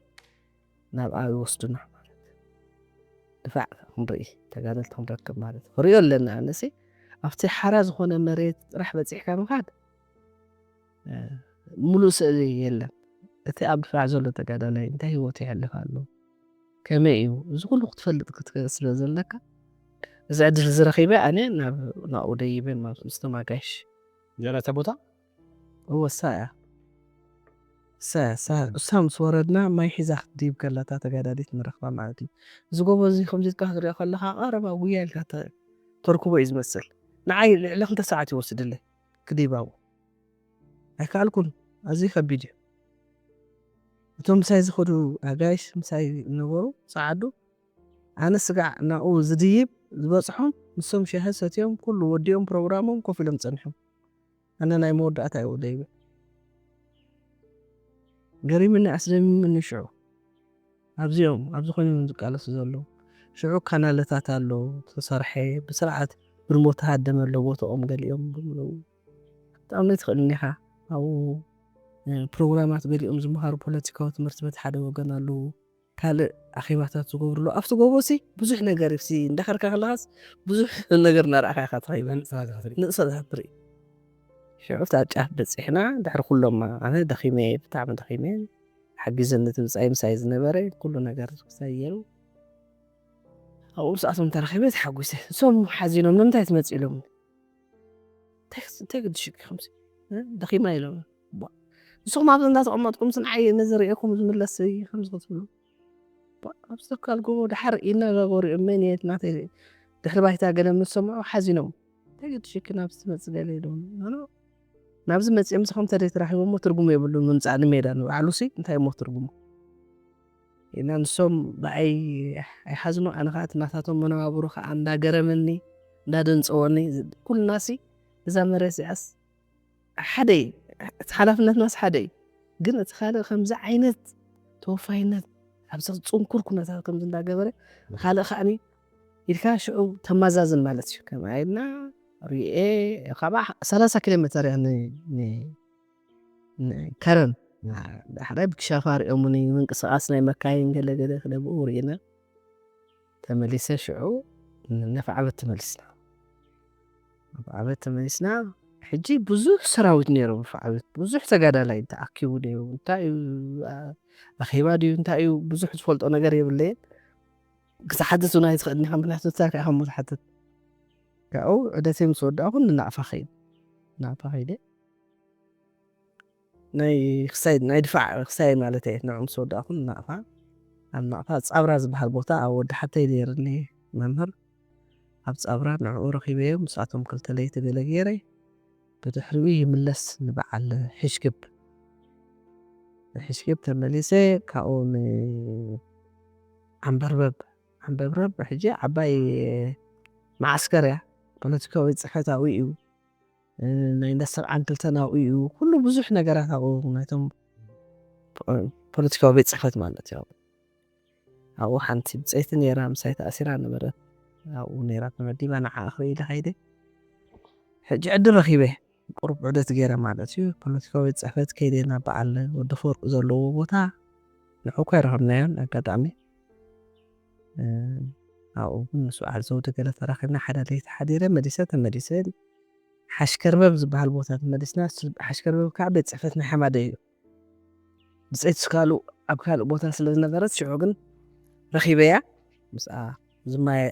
ናብኣ ይወስዱና ማለት፣ ድፋዕ ክንርኢ፣ ተጋደልቲ ክንረክብ ማለት። ክሪኦ ኣለና። ኣነሲ ኣብቲ ሓራ ዝኾነ መሬት ጥራሕ በፂሕካ ምኻድ፣ እ፣ ሙሉእ ስእሊ የለን። እቲ ኣብ ድፋዕ ዘሎ ተጋዳላይ እንታይ ህይወት የሕልፍ ኣሎ፣ ከመይ እዩ፣ እዚ ኩሉ ክትፈልጥ ክትክእል ስለ ዘለካ፣ እዚ ዕድል እዚ ረኺበ ኣነ ናብ ናብኡ ደይበ ማለት ምስቶም ኣጋይሽ። ገለተ ቦታ እወ እሳ እያ። እሳ እያ፣ እሳ እሳ ምስ ወረድና ማይ ሒዛ ክትድይብ ከላ እታ ተጋዳሊት ንረኽባ ማለት እዩ። እዚ ጎቦ እዚ ከምዚ ኢልካ ክትሪኦ ከለኻ ቀረባ ጉያ ኢልካ ተ- ተርክቦ እዩ ዝመስል። ንዓይ ልዕሊ ክልተ ሰዓት ይወስድለይ ክድይባዎ ኣይከኣልኩን። ኣዝዩ ከቢድ እዩ። እቶም ምሳይ ዝኸዱ ኣጋይሽ ምሳይ ዝነበሩ ጸዓዱ ኣነ ስጋዕ ናብኡ ዝድይብ ዝበጽሖም ንሶም ሻሂ ሰትዮም ኩሉ ወዲኦም ፕሮግራሞም ኮፍ ኢሎም ጸኒሖም። ኣነ ናይ መወዳእታ ይውለ ይብል። ገሪምኒ ኣስደሚምኒ ሽዑ ኣብዚኦም ኣብዚ ኮይኖም ዝቃለሱ ዘለዉ ሽዑ ካናለታት ኣሎ ተሰርሐ ብስርዓት ብድሞ ተሃደመ ኣሎ ቦታኦም ገሊኦም ብምልኡ ብጣዕሚ ትኽእል እኒኻ ኣብኡ እ፣ ፕሮግራማት ገሊኦም ዝመሃሩ ፖለቲካዊ ትምህርቲ በቲ ሓደ ወገን ኣለዉ ካልእ ኣኼባታት ዝገብርሉ ኣብቲ ጎቦ ሲ ብዙሕ ነገር እዩ እንዳኸርካ ከለኻስ ብዙሕ ነገር እናረኣኻ ኢኻ ትኸይበን ንእሰት ክትርኢ ሽዑ ኣብ ጫፍ በፂሕና ድሕሪ ኩሎም ኣነ ደኺመ ብጣዕሚ ደኺመ ሓጊዘኒ እቲ ብፃይ ምሳይ ዝነበረ ኩሉ ነገር ክሳይ ገይሩ ኣብኡ ምስኣቶም ተረኺበ ተሓጒሰ እሶም ሓዚኖም ንምንታይ ትመፂ ኢሎም እንታይ ግድሽኪ ከምዚ ደኺማ ኢሎም ንስኹም ኣብዚ እንዳተቐመጥኩም ስንዓይ ነዚ ርእኹም ዝምለስ ከምዚ ክትብሉ ኣብዚ ተካል ጎቦ ድሓር ኢልና ጋጎሪኦም መን የት ናተይ ድሕሪ ባይታ ገለ ምስ ሰምዑ ሓዚኖም እንታይ ግድሽኪ ናብዚ ትመፂ ገለ ኢሎም ናብዚ መፂኦም እዚ ከምተ ደይ ተራኺቦሞ ትርጉም የብሉን ምምፃእ ንሜዳ ንባዕሉ ሲ እንታይ እሞ ትርጉሙ ኢና ንሶም ብኣይ ኣይሓዝኑ ኣነ ከዓ እቲ ናታቶም መነባብሮ ከዓ እንዳገረመኒ እንዳደንፀወኒ ኩልና ሲ እዛ መሬት እዚኣስ ሓደ እዩ እቲ ሓላፍነትናስ ሓደ እዩ ግን እቲ ካልእ ከምዚ ዓይነት ተወፋይነት ኣብዚ ፅንኩር ኩነታት ከምዚ እንዳገበረ ካልእ ከዓ ኢልካ ሽዑ ተማዛዝን ማለት እዩ ከማይልና ሪኤ ካብ ሰላሳ ኪሎ ሜተር እያ ከረን ሓደ ብክሻፋ ሪኦሙኒ ምንቅስቃስ ናይ መካይን ገለገለ ክለብኡ ርኢና ተመሊሰ ሽዑ ነፋዓበት ተመሊስና ነፋዓበት ተመሊስና ሕጂ ብዙሕ ሰራዊት ነይሩ ነፋዓበት ብዙሕ ተጋዳላይ ተኣኪቡ ነይሩ እንታይ እዩ ኣኼባ ድዩ እንታይ እዩ ብዙሕ ዝፈልጦ ነገር የብለየን ክትሓትት እውን ኣይትኽእል ኒኻ ምክንያቱ እንታይ ከ ከም ትሓትት ካብኡ ዕደተይ ምስ ወዳእኹ ንናቕፋ ኸይድ ናቕፋ ኸይደ ናይ ክሳይ ናይ ድፋዕ ክሳይ ማለት እየ ንዑ ምስ ወዳእኹ ንናቕፋ ኣብ ናቕፋ ጻብራ ዝበሃል ቦታ ኣብ ወዲ ሓተይ ነይርኒ መምህር ኣብ ጻብራ ንዕኡ ረኺበዮ ምስኣቶም ክልተ ለይቲ ገለ ገይረ ብድሕሪኡ ይምለስ ንበዓል ሕሽክብ ሕሽክብ ተመሊሰ ካብኡ ንዓንበርበብ ዓንበርበብ ሕጂ ዓባይ መዓስከር እያ ፖለቲካዊ ጽሕፈት ኣብኡ እዩ ናይ እንዳ ሰብዓን ክልተን ኣብኡ እዩ ኩሉ ብዙሕ ነገራት ኣብኡ ናይቶም ፖለቲካዊ ቤት ጽሕፈት ማለት እዩ ኣብኡ ሓንቲ ብፀይቲ ነይራ ምሳይ ተኣሲራ ነበረት ኣብኡ ነይራ ተመዲባ ንዓ ኣኽሪ ኢለ ከይደ ሕጂ ዕድል ረኺበ ቁሩብ ዑደት ገይረ ማለት እዩ ፖለቲካዊ ቤት ፅሕፈት ከይደ ናብ በዓል ወዲ ፈወርቂ ዘለዎ ቦታ ንዑ እኳ ኣይረኸብናዮን ኣጋጣሚ ኣብኡ እውን ምስ በዓል ዘውዲ ገለ ተራኺብና ሓደ ለይቲ ሓዲረ መሊሰ ተመሊሰ ሓሽከርበብ ዝበሃል ቦታ ተመሊስና ሓሽከርበብ ከዓ ቤት ፅሕፈት ናይ ሓማደ እዩ ብፀይቲ ስካሉ ኣብ ካልእ ቦታ ስለ ዝነበረት ሽዑ ግን ረኺበያ ምስኣ ዝማየ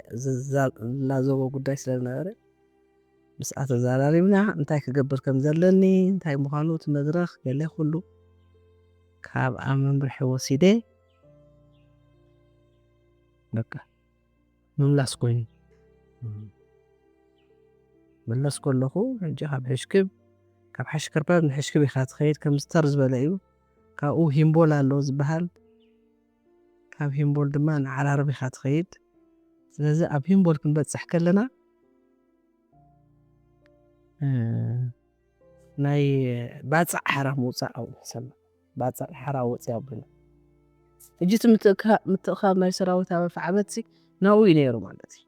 ዝላዘቦ ጉዳይ ስለ ዝነበረ ምስኣ ተዘራሪብና እንታይ ክገብር ከም ዘለኒ እንታይ ምዃኑ እቲ መድረኽ ገለ ኩሉ ካብ ኣብ መምርሒ ወሲደ በቃ ምምላስ ኮይኑ መለስ ከለኹ ሕጂ ካብ ሕሽክብ ካብ ሓሽከርባብ ንሕሽክብ ኢኻ ትኸይድ ከም ዝተር ዝበለ እዩ ካብኡ ሂምቦል ኣሎ ዝበሃል ካብ ሂምቦል ድማ ንዓራርብ ኢኻ ትኸይድ ስለዚ ኣብ ሂምቦል ክንበፅሕ ከለና ናይ ባፃዕ ሓራ ምውፃእ ኣብኡ ንሰምዕ ባፃዕ ሓራ ወፅእ ኣብና ሕጂ እቲ ምትእኻብ ናይ ሰራዊት ኣበፍ ዓመት ናብኡ እዩ ነይሩ ማለት እዩ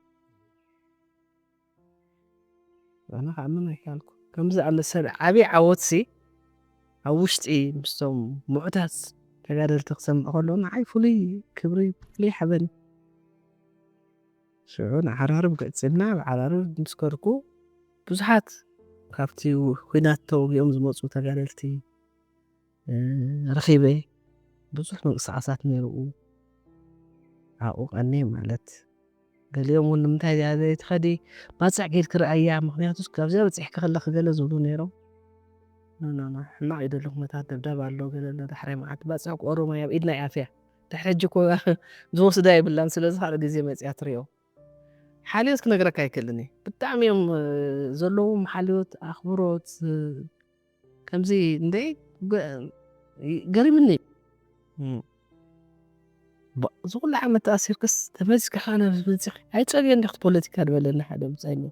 ኣነ ከኣምን ኣይከኣልኩ ከምዚ ኣመሰለ ዓብዪ ዓወትሲ ኣብ ውሽጢ ምስቶም ምዑታት ተጋደልቲ ክሰምዕ ከሎ ንዓይ ፍሉይ ክብሪ፣ ፍሉይ ሓበን። ሽዑ ንዓራርብ ገጺና፣ ኣብ ዓራርብ ምስ ከድኩ ብዙሓት ካብቲ ኲናት ተወጊኦም ዝመጹ ተጋደልቲ፣ እ፣ ረኺበ። ብዙሕ ምንቅስቓሳት ነይርኡ። ኣብኡ ቀንየ ማለት። ገሊኦም እውን ንምንታይ እዚኣ ዘይትኸዲ፣ ባጽዕ ጌርኪ ርኣያ፣ ምኽንያቱስ ካብዚኣ በጺሕኪ ከለኺ ገለ ዝብሉ ነይሮም። ኖ፣ ኖ፣ ኖ፣ ሕማቕ እዩ ዘሎ ኩነታት፣ ደብዳብ ኣሎ፣ ገለ ኣሎ፣ ዳሕራይ መዓልቲ ባጽዕ ኦሮማይ ኣብ ኢድና እያ ኣትያ። ድሕሪ ሕጂ እኮ ዝወስዳ የብላን፣ ስለዚ ካልእ ግዜ መጺኣ ትሪኦ። ሓልዮት ክነግረካ ኣይክእልን እየ። ብጣዕሚ እዮም፣ እ፣ ዘለዎም ሓልዮት፣ ኣኽብሮት፣ እ፣ ከምዚ እንደ ገ-፣ ገሪምኒ። እም። ባ-፣ እዚ ኩሉ ዓመት ተኣሲርክስ ተመዚዝካ ከኣ ናብዚ መጺኺ? ኣይትጸልዮን ዲኺ ፖለቲካ ዝበለኒ ሓደ ብጻይኒ።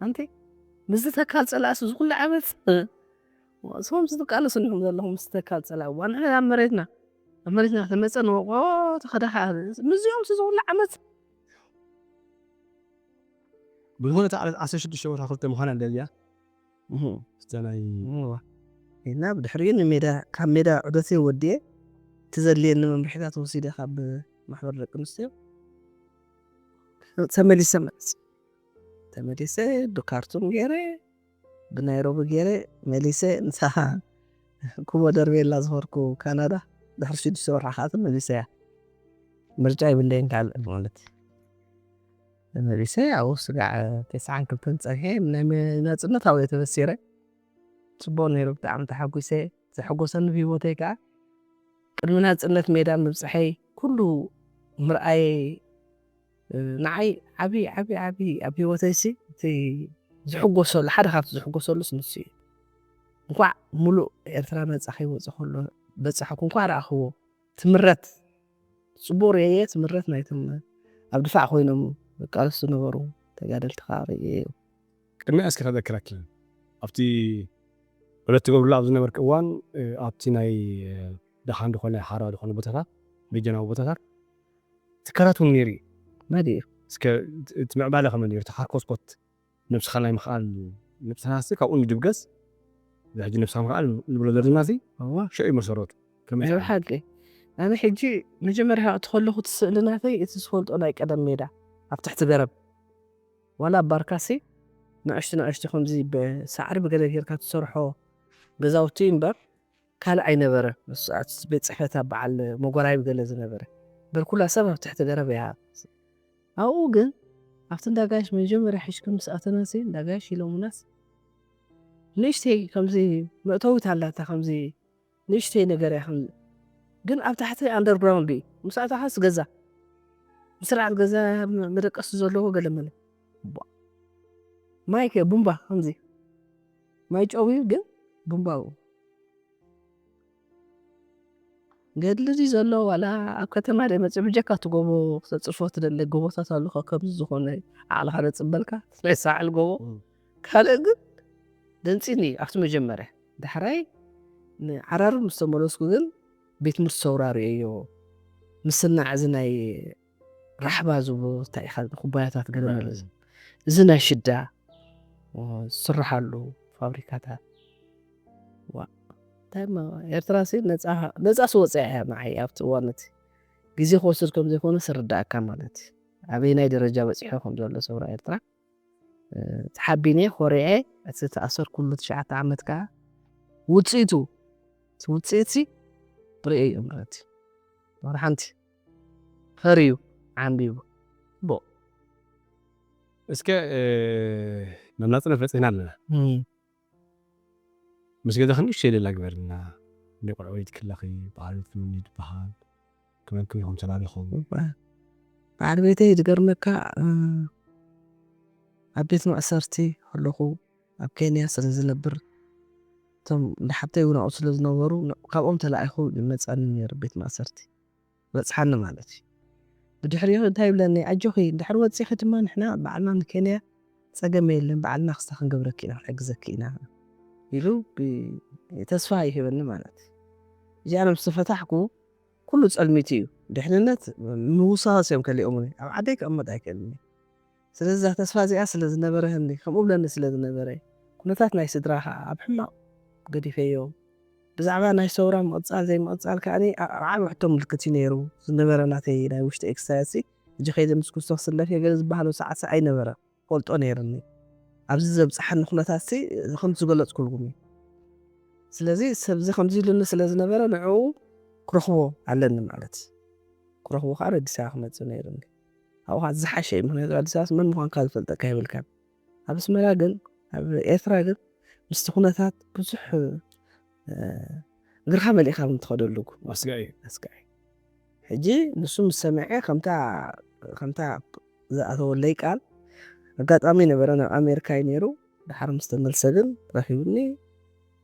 ኣንቲ ምስዚ ተካል ጸላእሲ እዚ ኩሉ ዓመት፣ እ፣ እሶም ዝቃለሱ እንዲኹም ዘለኹም ምስቲ ተካል ጸላእ። እዋ ንሕና ኣብ መሬትና፣ ኣብ መሬትና ተመጸ ንወቕዖ ተኸዳኻ ምስዚኦም እዚ ኩሉ ዓመት። ብዝኾነ እቲ ዓሰርተ ሽዱሽተ ወርሒ ክልተ ምዃና ደልያ። እህ። እስተ ናይ እዋ። እና ብድሕሪኡ ንሜዳ፣ ካብ ሜዳ ዑደተይ ወዲኤ፣ እቲ ዘድልየኒ መምርሒታት ወሲደ ካብ ማሕበር ደቂ ኣንስትዮ ተመሊሰ ማለት እዩ። ተመሊሰ ዶ ካርቱም ገይረ፣ ብናይሮቢ ገይረ፣ መሊሰ ንሳ ኩቦ ደርቤላ ዝኸድኩ ካናዳ፣ ድሕሪ ሽዱሽተ ወርሒ ከዓ ተመሊሰ እያ። ምርጫ የብለይን ካልእ ማለት እዩ። ተመሊሰ ኣብኡ ስጋዕ ተስዓን ክልተን ጸኒሐ፣ ናይ መ-፣ ናጽነት ኣብኡ እየ ተበሲረ። ጽቡቕ ነይሩ፣ ብጣዕሚ ተሓጒሰ። ዘሐጎሰኒ ብህይወተይ ከዓ ቅድሚ ናጽነት ሜዳ ምብጽሐይ ኩሉ ምርኣየይ፣ እ፣ ንዓይ ዓቢ፣ ዓቢ፣ ዓቢ ኣብ ህይወተይሲ እቲ ዝሕጎሰሉ፣ ሓደ ካብቲ ዝሕጎሰሉስ ንሱ እዩ። እንኳዕ ሙሉእ ኤርትራ ነጻ ከይወጸ ከሎ በጻሕኩ፣ እንኳዕ ረኣኽዎ። ትምረት ጽቡቕ ርእየ፣ ትምረት ናይቶም ኣብ ድፋዕ ኮይኖም ዝቃለሱ ዝነበሩ ተጋደልቲ ከዓ ርእየ። ቅድሚያ እስኪ ከዘክረኪ፣ ኣብቲ ዑደት ትገብርሉ ኣብ ዝነበርኪ እዋን፣ እ፣ ኣብቲ ናይ፣ እ፣ ደሓን ዝኾነ ሓራ ዝኾነ ቦታታት፣ ደጀናዊ ቦታታት ትካላት እውን ነይሩ እዩ። መሊኡ። እስከ እቲ፣ እቲ ምዕባለ ከመይ ነይሩ? እቲ ሃርኮስኮት ነብስኻ ናይ ምኽኣል፣ ነብስኻሲ ካብኡ ንድብገስ፣ እዚ ሕጂ ነብስኻ ምኽኣል ንብሎ ዘለና እዚ እዋ። ሽዑ እዩ መሰረቱ። ከመይ ናይ ትሓልፍ? ብሓቂ። ኣነ ሕጂ መጀመርያ እቲ ከለኹ እቲ ስእሊ ናተይ፣ እቲ ዝፈልጦ ናይ ቀደም ሜዳ፣ ኣብ ትሕቲ ገረብ። ዋላ ኣብ ባርካሲ ንኣሽቱ ንኣሽቱ ከምዚ ብሳዕሪ ብገለ ጌርካ ትሰርሖ ገዛውቲ እምበር ካልእ ኣይነበረ። ንሱ ሰዓት ቤት ጽሕፈት ኣብ በዓል መጎራይብ ገለ ዝነበረ። በል ኩላ ሰብ ኣብ ትሕቲ ገረብ እያ። ኣብኡ ግን ኣብቲ እንዳጋሽ መጀመርያ ሒዝኩም ምስ ኣተናሲ እንዳጋሽ ኢሎሙናስ ንእሽተይ ከምዚ መእተዊት ኣላታ፣ ከምዚ ንእሽተይ ነገር እያ፣ ከምዚ ግን ኣብ ታሕቲ ኣንደርግራውንድ እዩ። ምስ ኣተኻስ ገዛ፣ ብስርዓት ገዛ፣ መደቀሲ ዘለዎ ገለ መለ። ቧ። ማይ ከ ቡምባ ከምዚ ማይ ጨው እዩ ግን ቡምባ እዩ። ገድሊ ድዩ ዘሎ ዋላ ኣብ ከተማ ደ መጽእ ብጀካ እቲ ጎቦ ክተጽርፎ ትደለ ጎቦታት ኣሉኻ ከምዚ ዝኾነ ዓቕልኻ ደጽበልካ ናይ ሳዕል ጎቦ። እም። ካልእ ግን ደንጺኒ ኣብቲ መጀመርያ። ዳሕራይ ንዓራርብ ምስ ተመለስኩ ግን ቤት ትምህርቲ ሰውራ ርእየዮ። ምስናዕ እዚ ናይ ራሕባ ዝብሎ እንታይ ኢኻ፣ ኩባያታት ገለ ማለት እዩ። እዚ ናይ ሽዳ፣ ኦ፣ ዝስርሓሉ ፋብሪካታት። ዋ፣ እንታይ እሞ ኤርትራ ሲ ነጻ፣ ነጻ ስወጽያ እያ ንዓይ ኣብቲ እዋን እቲ። ግዜ ክወስድ ከም ዘይኮነ ስርዳእካ ማለት እዩ። ኣበየናይ ደረጃ በጺሑ ከም ዘሎ ሰውራ ኤርትራ። እ፣ ተሓቢነ፣ ኮሪዐ፣ እቲ ተኣሰርኩሉ ትሽዓተ ዓመት ከኣ ውጽኢቱ፣ እቲ ውጽኢትሲ ርእየዮ ማለት እዩ። ወላ ሓንቲ ፈርዩ ዓንቢቡ። ቦ። እስከ፣ እ፣ ናብ ናጽነት በጺሕና ኣለና። እም። ምስ ገዛኺ ንእሽተይ ለላ ግበርልና። እንደ ቆልዑ ይትክለኺ፣ በዓል ትምኒ ይበሃል። ከመይ ከመይ ኢኹም ተላሊኹም? እባ፣ በዓል ቤተይ ዝገርመካ፣ እ፣ ኣብ ቤት ማእሰርቲ ከለኹ፣ ኣብ ኬንያ ስለ ዝነብር፣ እቶም እንዳ ሓብተይ እውን ኣብኡ ስለ ዝነበሩ፣ ን-፣ ካብኦም ተላኢኹ ይመጻኒ ነይሩ ቤት ማእሰርቲ። በጽሓኒ ማለት እዩ። ብድሕሪኡ እንታይ ይብለኒ፣ "ኣጆኺ፣ እንድሕር ወጺኺ ድማ ንሕና ባዕልና ንኬንያ ጸገም የለን፣ ባዕልና ክስታ ክንገብረኪ ኢና፣ ክንሕግዘኪ ኢና" ኢሉ ብ-፣ ተስፋ ይህበኒ ማለት እዩ። እዚኣ ምስ ተፈታሕኩ፣ ኩሉ ጸልሚቱ እዩ። ድሕንነት ምውሳስ እዮም ከሊኦምኒ። ኣብ ዓደይ ክቕመጥ ኣይክእልን እየ። ስለዚ እዛ ተስፋ እዚኣ ስለ ዝነበረህኒ፣ ከምኡ ብለኒ ስለ ዝነበረ፣ ኩነታት ናይ ስድራ ኸኣ ኣብ ሕማቕ ገዲፈዮ። ብዛዕባ ናይ ሰውራ ምቕጻል ዘይምቕጻል ከኣ ዓቢ ሕቶ ምልክት እዩ ነይሩ። ዝነበረ ናተይ ናይ ውሽጢ ኤክሰርሳይዝ ሕጂ ከይደ ምስ ኩስቶ ክስለፍ እየ ገለ ዝበሃሎ ሰዓት ኣይነበረ ፈልጦ ነይርኒ። ኣብዚ ዘብጽሓኒ ኩነታት ከምቲ ዝገለጽኩልኩም እዩ። ስለዚ ሰብዚ ከምዚ ኢሉኒ ስለ ዝነበረ ንዕኡ ክረኽቦ ኣለኒ ማለት እዩ። ክረኽቦ ከዓ ኣዲስ ኣበባ ክመጽእ ነይርኒ። ኣብኡ ከዓ ዝሓሸ እዩ። ምክንያቱ ኣዲስ ኣበባስ መን ምዃንካ ዝፈልጠካ የብልካን። ኣብ ኣስመራ ግን ኣብ ኤርትራ ግን ምስቲ ኩነታት ብዙሕ እግርካ መሊእካ ምትኸደሉ ኣስጋኢ ኣስጋኢ ሕጂ ንሱ ምስ ሰምዐ ከምታ ከምታ ዝኣተወለይ ቃል ኣጋጣሚ ነበረ ናብ ኣሜሪካ እዩ ነይሩ። ድሓር ምስ ተመልሰ ግን ረኪቡኒ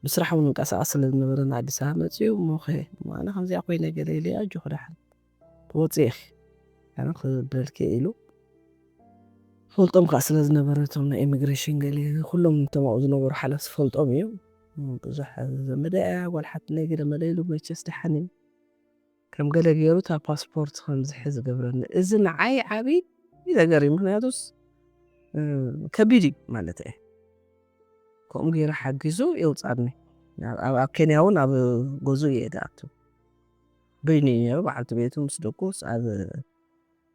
ብስራሕ እውን እንቀሳቀስ ስለ ዝነበረ ንኣዲስ ኣበባ መፅኡ ሞኸ ኣነ ከምዚኣ ኮይነ ገለ ኢለ ኣጆኹ ድሓር ትወፅእ ኢኺ ኣነ ክብለልኪ ኢሉ ፈልጦም ከዓ ስለ ዝነበረ እቶም ናይ ኢሚግሬሽን ገለ ኩሎም እቶም ኣብኡ ዝነበሩ ሓለፍቲ ፈልጦም እዩ ብዙሕ ዘመደ ጓል ሓትነይ ገለ መለ ኢሉ መቸስ ደሓን እዩ ከም ገለ ገይሩ እታ ፓስፖርት ከም ዝሕዝ ገብረኒ እዚ ንዓይ ዓብዪ ነገር እዩ ምክንያቱስ ከቢድ እዩ ማለት እየ ከምኡ ገይሩ ሓጊዙ የውፃኒ ኣብ ኬንያ እውን ኣብ ገዙ እየ ዝኣቱ በይኑ እዩ ነይሩ በዓልቲ ቤቱ ምስ ደቁስ ኣብ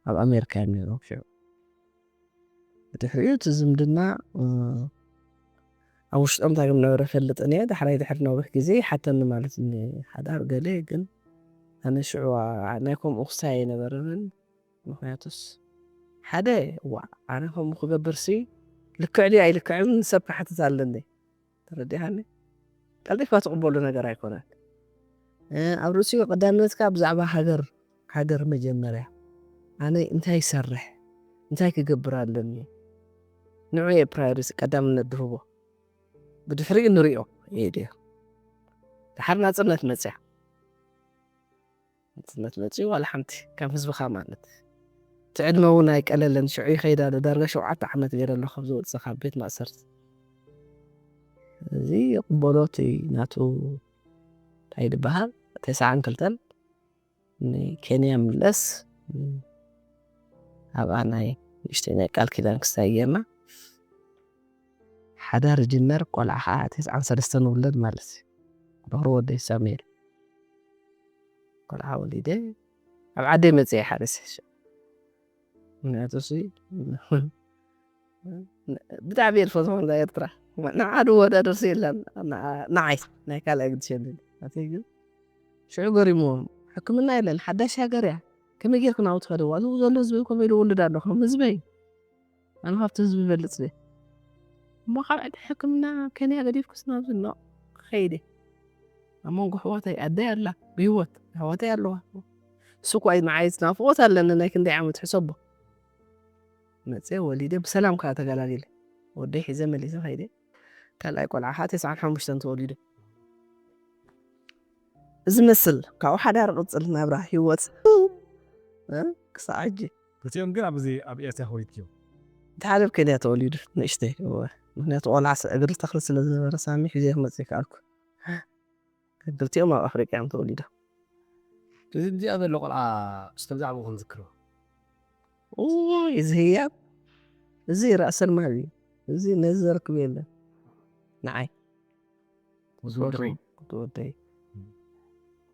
ኣብ ኣሜሪካ እዮም ነይሮም ሽዑ ብድሕሪኡ እቲ ዝምድና ኣብ ውሽጦም እንታይ ከም ነበረ ፈልጥን እየ ዳሕራይ ድሕሪ ነዊሕ ግዜ ይሓተኒ ማለት ሓዳር ገለ ግን ኣነ ሽዑ ናይ ከምኡ ክሳይ ኣይነበረንን ምክንያቱስ ሓደ ዋ ኣነ ከምኡ ክገብርሲ ልክዕ ድዩ ኣይልክዕን ንሰብ ክሓትት ኣለኒ ተረዲኻኒ ቀልጢፍካ ትቕበሎ ነገር ኣይኮነን ኣብ ርእሲኡ ቀዳምነትካ ብዛዕባ ሃገር ሃገር መጀመርያ ኣነ እንታይ ይሰርሕ እንታይ ክገብር ኣለኒ ንዑ የ ፕራዮሪቲ ቀዳምነት ድህቦ ብድሕሪኡ ንሪኦ ኢሉ ድሓር ናፅነት መፅያ ናፅነት መፅዩ ዋላ ሓንቲ ከም ህዝብኻ ማለት እቲ ዕድመ እውን ኣይቀለለን ሽዑ ይኸይድ ኣሎ ዳርጋ ሸውዓተ ዓመት ገይረ ኣሎ ካብ ዝወፅእ ካብ ቤት ማእሰርቲ እዚ ይቕበሎ እቲ ናቱ እንታይ ዝበሃል ተስዓን ክልተን ንኬንያ ምለስ ኣብኣ ናይ ንእሽተይ ናይ ቃል ኪዳን ክሳይ ጌርና ሓዳር ጅመር ቆልዓ ከዓ ተስዓን ሰለስተን ውለድ ማለት እዩ በክሪ ወደይ ሳሙኤል ቆልዓ ወሊደ ኣብ ዓደይ መፅየ ሓሪሰ ምክንያቱ ብጣዕሚ እየ ዝፈትዋ ነዛ ኤርትራ ንዓ ዝወዳደርሲ የላን ንዓይ ናይ ካልኣይ ግድሽ የለን ናተይ ግን ሽዑ ገሪምዎም ሕክምና የለን ሓዳሽ ሃገር እያ ከመይ ጌርክ ናብኡ ትኸድዋ ዝብኡ ዘሎ ህዝቢ ከምኡ ኢሉ ውልድ ኣሎ ከም ህዝበይ ኣነ ካብቲ ህዝቢ ይበልፅ እየ እሞ ካብ ዕዲ ሕክምና ከንያ ገዲፍኩስ ናብዚ ኖ ክኸይድ እየ ኣብ መንጎ ኣሕዋተይ ኣደይ ኣላ ብህይወት ኣሕዋተይ ኣለዋ እሱ እኳ እዩ ንዓይ ናፍቖት ኣለኒ ናይ ክንደይ ዓመት ሕሰቦ መፅየ ወሊደ ብሰላም ከዓ ተገላጊለ ወደይ ሒዘ መሊሰ ከይደ ካልኣይ ቆልዓ ከዓ ተስዓን ሓሙሽተን ተወሊዱ እዚ መስል ካብኡ ሓዳር ቅፅል ናብራ ህይወት ክሳዕ ሕጂ ክልቲኦም ግን ኣብዚ ኣብ ኤስያ ከወሊድክዮ እቲ ሓደ ኣብ ኬንያ ተወሊዱ ንእሽተይ እወ ምክንያቱ ቆልዓ እግሪ ተኽሊ ስለ ዝነበረ ሳሚ ሒዘ ክመፅእ ይከኣልኩ ክልቲኦም ኣብ ኣፍሪቃ እዮም ተወሊዶም እዚ እዚኣ ዘሎ ቆልዓ እስከ ብዛዕባ ክንዝክሮ እዚ ህያብ እዚ ራእሰል ማል እዩ እዚ ነዚ ዘርክብ የለን ንዓይ ዝወደይ ክትወደይ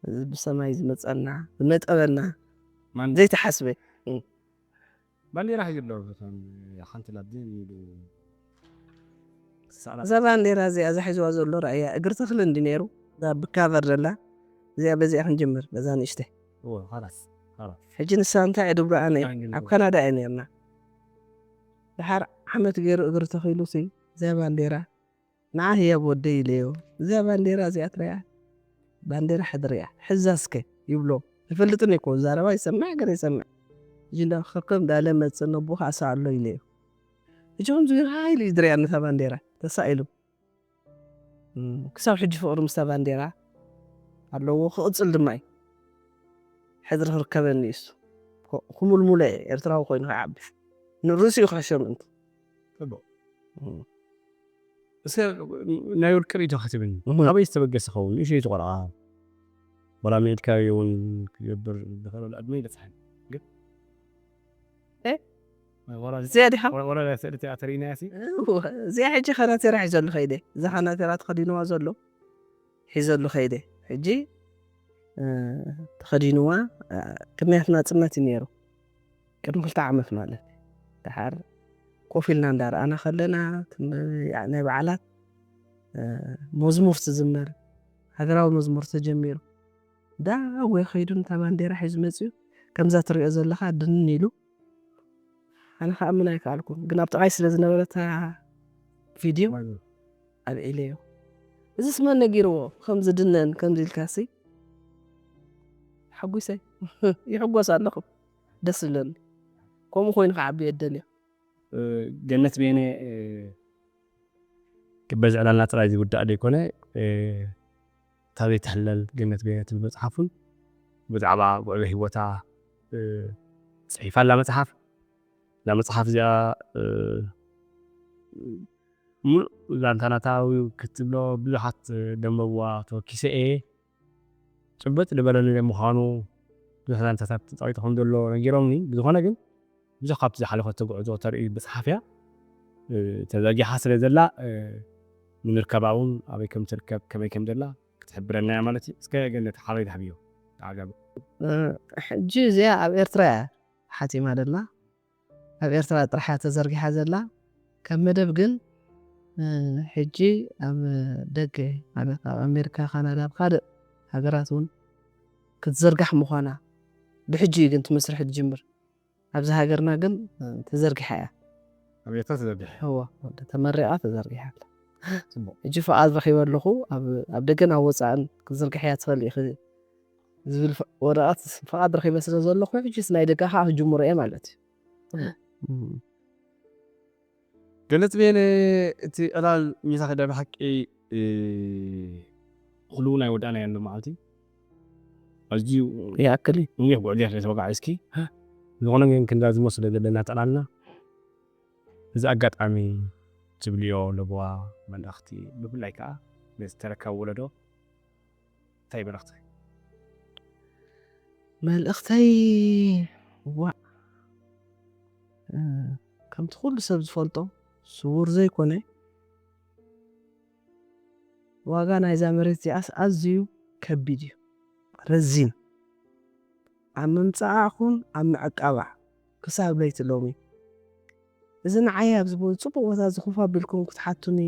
እዚ ብሰማይ ዝመፀና ዝመጠበና ዘይተሓስበ ባንዴራ ሒዙ ኣሎ ሓንቲ ላዲ እዛ ባንዴራ እዚኣ እዛ ሒዝዋ ዘሎ ራእያ እግሪ ተኽሊ እንዲ ነይሩ እዛ ብካቨር ዘላ እዚኣ በዚኣ ክንጅምር በዛ ንእሽተይ ሕጂ ንሳ እንታይ እየ ድብሎ ኣነ ኣብ ካናዳ እየ ነርና ድሓር ዓመት ገይሩ እግሪ ተኺሉ ሲ እዚኣ ባንዴራ ንዓ ህያብ ወደይ ኢለዮ እዚኣ ባንዴራ እዚኣ ትሪያ ባንዴራ ሕድሪ እያ ሕዛ እስከ ይብሎ ይፈልጥን እኮ ዛረባ ይሰምዕ ገለ ይሰምዕ ሕጂ እንዳ ክኸከም ዳለ መፅእ ነቦ ከዓ ሰኣሎ ኢለዮ ሕጂ ከምዚ ገይሩ ሃይሉ እዩ ዝሪያ ነታ ባንዴራ ተሳኢሉ ክሳብ ሕጂ ፍቕሪ ምስታ ባንዴራ ኣለዎ ክቕፅል ድማ እዩ ሕድሪ ክርከበኒ እሱ ክሙልሙለ ኤርትራዊ ኮይኑ ክዓቢ ንርእሲኡ ክሕሸ ምእንቲ ጽቡቅ እስከ ናይ ውልቂ ርእይቶ ክትብኒ ኣበይ ዝተበገሰ ኸውን ንእሽተይ ቆልዓ ወላ ኣሜሪካዊ እውን ክገብር ዝኽእል ዕድመ ይበፅሐን ግን እዚኣ ዲኻ ወላ ናይ ስእሊ ቲያትር ኢናያ ሲ እዚኣ ሕጂ ከናቴራ ሒዘሉ ከይደ እዛ ከናቴራ ተኸዲንዋ ዘሎ ሒዘሉ ከይደ ሕጂ ተኸዲንዋ ቅንያት ናፅነት እዩ ነይሩ። ቅድሚ ክልተ ዓመት ማለት እዩ። ደሓር ኮፍ ኢልና እንዳረኣና ከለና ናይ በዓላት መዝሙር ትዝመር፣ ሃገራዊ መዝሙር ተጀሚሩ። ዳወይ ከይዱ ነታ ባንዴራ ሒዙ መፅዩ። ከምዛ ትሪኦ ዘለኻ ድንን ኢሉ። ኣነ ክኣምን ኣይከኣልኩን፣ ግን ኣብ ጥቓይ ስለ ዝነበረታ ቪድዮ ኣልዒለዮ። እዚ ስመን ነጊርዎ ከምዚ ድነን ከምዚ ኢልካሲ ሓጒሰ ይሕጎስ ኣለኹ። ደስ ዝብለኒ ከምኡ ኮይኑ ክዓቢ የደልዮ። ገነት ቤነ በዚ ዕላልና ጥራይ ዝውዳእ ዘይኮነ፣ እታ ዘይትሕለል ገነት ቤነ ትብል መፅሓፉን ብዛዕባ ጉዕዞ ህይወታ ፅሒፋ ኣላ መፅሓፍ። እዛ መፅሓፍ እዚኣ ሙሉእ ዛንታ ናታ ክትብሎ ብዙሓት ደንበብዋ ተወኪሰ እየ። ጭብጥ ዝበለኒ ምዃኑ ብዙሕ ዛንታታት ተፃዊቱ ከም ዘሎ ነጊሮምኒ። ብዝኾነ ግን ብዙሕ ካብቲ ዝሓለፈቶ ጉዕዞ ተርእዩ ብፀሓፍያ ተዘርጊሓ ስለ ዘላ ንምርካባ እውን ኣበይ ከም ትርከብ ከመይ ከም ዘላ ክትሕብረና እያ ማለት እዩ። እስከ ገነት ሓበሬታ ሃብዮ። ዓጋቢ ሕጂ እዚኣ ኣብ ኤርትራ እያ ሓቲማ ዘላ። ኣብ ኤርትራ ጥራሕ እያ ተዘርጊሓ ዘላ። ከም መደብ ግን ሕጂ ኣብ ደገ ማለት ኣብ ኣሜሪካ፣ ካናዳ፣ ኣብ ካልእ ሃገራት እውን ክትዝርጋሕ ምዃና ብሕጂ እዩ ግን እቲ መስርሕ ዝጅምር። ኣብዚ ሃገርና ግን ተዘርጊሓ እያ። ኣብ ኤርትራ ተዘርጊሐ እወ ተመሪቓ ተዘርጊሓ ኣላ። ጽቡቕ። ሕጂ ፍቓድ ረኺበ ኣለኹ ኣብ ኣብ ደገን ኣብ ወጻእን ክትዝርግሕያ ትኽእል ኢኺ ዝብል ፍ- ወረቐት ፍቓድ ረኺበ ስለ ዘለኹ ሕጂስ ናይ ደገ ከዓ ክጅምሮ እየ ማለት እዩ። ገለጽ ቤነ እቲ ዕላል ሚሳኺ ዳ ብሓቂ እ፣ ህሉው ናይ ወዳእና ያሉ መዓልቲ ኣዝዩ ይኣክል እዩ። ነዊሕ ጉዕዞ ስለ ተወጋዒ እስኪ ዝኾነ ግን ክንዛዝሞ ስለ ዘለና ጠላልና እዚ ኣጋጣሚ ትብልዮ ለበዋ መልእኽቲ ብፍላይ ከዓ ነዚ ተረካቢ ወለዶ እንታይ መልእኽቲ መልእኽተይ ዋእ እ፣ ከምቲ ኩሉ ሰብ ዝፈልጦ ስውር ዘይኮነ ዋጋ ናይዛ መሬት እዚኣስ ኣዝዩ ከቢድ እዩ፣ ረዚን። ኣብ ምምጻኣ ኹን ኣብ ምዕቃባ ክሳብ ለይቲ ሎሚ። እዚ ንዓይ ኣብዚ ቦ- ጽቡቕ ቦታ እዚ ኮፍ ኣቢልኩም ክትሓቱኒ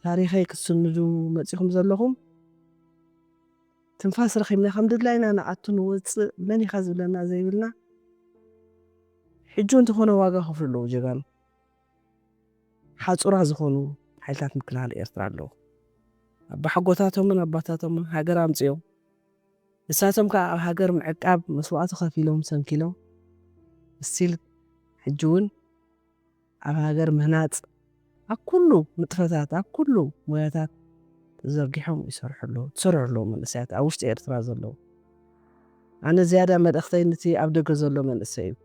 ታሪኸይ ክትስንዱ መጺኹም ዘለኹም ትንፋስ ረኺብና ከም ድላይና ንኣቱ ንወጽእ መን ኢኻ ዝብለና ዘይብልና ሕጂ እንተኾነ ዋጋ ከፍሉ ኣለዉ ጀጋኑ። ሓጹራ ዝኾኑ ሓይልታት ምክልኻል ኤርትራ ኣለዉ። ኣባሓጎታቶምን ኣባታቶምን ሃገር ኣምጺኦም ንሳቶም ከኣ ኣብ ሃገር ምዕቃብ መስዋእቲ ከፊሎም ሰንኪሎም እስቲል ሕጂ እውን ኣብ ሃገር ምህናጽ ኣብ ኩሉ ንጥፈታት ኣብ ኩሉ ሞያታት ተዘርጊሖም ይሰርሑ ኣለዉ ትሰርሑ ኣለዉ መንእሰያት ኣብ ውሽጢ ኤርትራ ዘለዉ ኣነ ዝያዳ መልእኽተይ ንቲ ኣብ ደገ ዘሎ መንእሰይ እዩ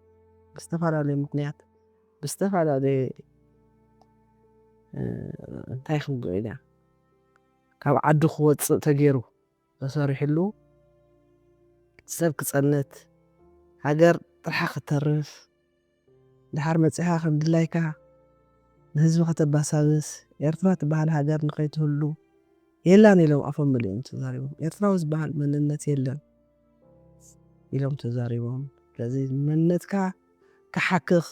ብዝተፈላለዩ ምክንያት ብዝተፈላለየ እንታይ ክንብሎ ኢና ካብ ዓዱ ክወፅእ ተገይሩ ተሰሪሕሉ ሰብ ክፀንት ሃገር ጥርሓ ክተርፍ ድሓር መፂኻ ከም ድላይካ ንህዝቢ ከተባሳብስ ኤርትራ ትበሃል ሃገር ንኸይትህሉ የላን ኢሎም ኣፎም መሊኦም ተዛሪቦም ኤርትራዊ ዝበሃል መንነት የለን ኢሎም ተዛሪቦም ስለዚ መንነትካ ክሓክኽ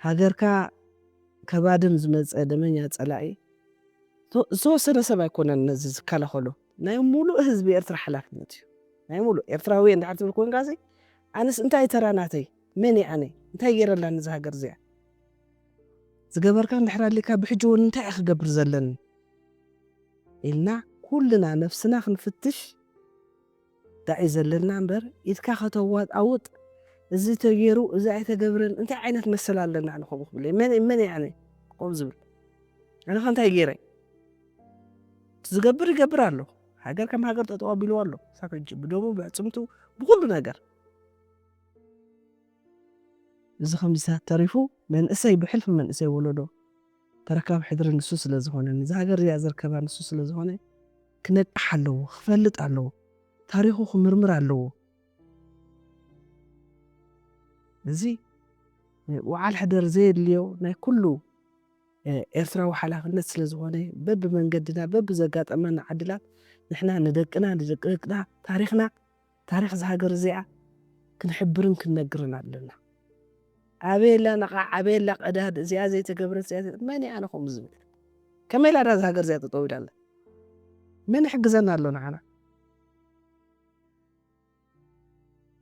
ሃገርካ ከባድም ዝመፀ ደመኛ ፀላኢ ዝተወሰነ ሰብ ኣይኮነን ነዚ ዝከላኸሎ ናይ ሙሉእ ህዝቢ ኤርትራ ሓላፍነት እዩ ናይ ሙሉእ ኤርትራዊ እንድሕር ትብል ኮንካ ኣነስ እንታይ ተራ ናተይ መን ኣነ እንታይ ገይረላ ነዚ ሃገር እዚኣ ዝገበርካ እንድሕር ኣሊካ ብሕጂ እውን እንታይ ክገብር ዘለኒ ኢልና ኩልና ነፍስና ክንፍትሽ ዳዒ ዘለና እምበር ኢድካ ከተዋጣውጥ እዚ ተገይሩ እዚ ኣይተገብረን እንታይ ዓይነት መሰል ኣለና ንኸምኡ ክብል መን መን ኣነ ከምኡ ዝብል ኣነ ከ እንታይ ገይረ ዝገብር ይገብር ኣሎ ሃገር ከም ሃገር ጠጠው ኣቢልዋ ኣሎ ሳብ ሕጂ ብደሙ ብዕፅምቱ ብኩሉ ነገር እዚ ከምዚታት ተሪፉ መንእሰይ ብሕልፊ መንእሰይ ወለዶ ተረካብ ሕድሪ ንሱ ስለ ዝኾነ ነዚ ሃገር እዚኣ ዘርከባ ንሱ ስለ ዝኾነ ክነቅሕ ኣለዎ ክፈልጥ ኣለዎ ታሪኹ ክምርምር ኣለዎ እዚ ውዓል ሕደር ዘየድልዮ ናይ ኩሉ ኤርትራዊ ሓላፍነት ስለ ዝኾነ በብመንገድና በብዘጋጠመና ዕድላት ንሕና ንደቅና ንደቂ ደቅና ታሪኽና ታሪኽ እዛ ሃገር እዚኣ ክንሕብርን ክንነግርን ኣለና። ኣበየላ ነቓዕ ኣበየላ ቀዳድ እዚኣ ዘይተገብረት እዚኣ ዘይ- መን እያ ኣነ ከምኡ ዝብል? ከመይ ኢላ እዛ ሃገር እዚኣ ጠጠው ኢላ ኣላ? መን ይሕግዘና ኣሎ ንዓና?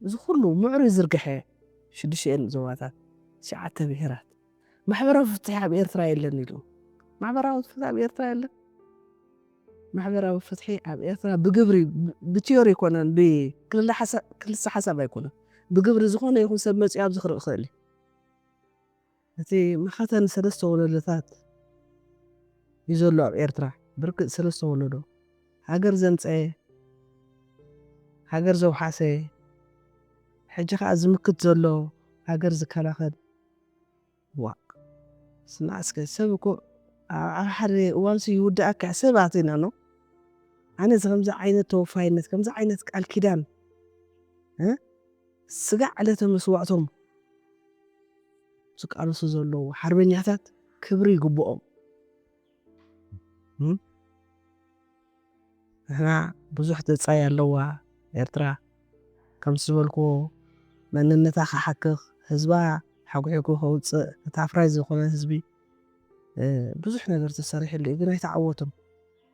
እዚ ኩሉ ምዕሩይ ዝርግሐ ሽዱሽተን ዞባታት ትሽዓተ ብሄራት ማሕበራዊ ፍትሒ ኣብ ኤርትራ የለን ኢሉ። ማሕበራዊ ፍትሒ ኣብ ኤርትራ የለን። ማሕበራዊ ፍትሒ ኣብ ኤርትራ ብግብሪ ብቲዮሪ ኣይኮነን ብክልሰ ሓሳብ ኣይኮነን ብግብሪ ዝኾነ ይኹን ሰብ መፅኡ ኣብዚ ክርኢ ክኽእል እዩ። እቲ መኸተ ንሰለስተ ወለዶታት እዩ ዘሎ ኣብ ኤርትራ ብርግፅ ሰለስተ ወለዶ ሃገር ዘምፀ ሃገር ዘውሓሰ ሕጂ ከዓ ዝምክት ዘሎ ሃገር ዝከላኸል ዋ ስማዕ እስከ ሰብ እኮ ኣብ ሓደ እዋንሲ ይውድኣካ ሰባት ኢና ኖ ኣነ እዚ ከምዚ ዓይነት ተወፋይነት ከምዚ ዓይነት ቃል ኪዳን ስጋዕ ዕለተ መስዋዕቶም ዝቃለሱ ዘለዉ ሓርበኛታት ክብሪ ይግብኦም። ንሕና ብዙሕ ተጻይ ኣለዋ ኤርትራ ከምቲ ዝበልክዎ መንነታ ክሓክኽ ህዝባ ሓጉሒጉ ከውፅእ እቲ ኣፍራይ ዝኾነ ህዝቢ ብዙሕ ነገር ተሰሪሕሉ እዩ ግን ኣይተዓወቱን።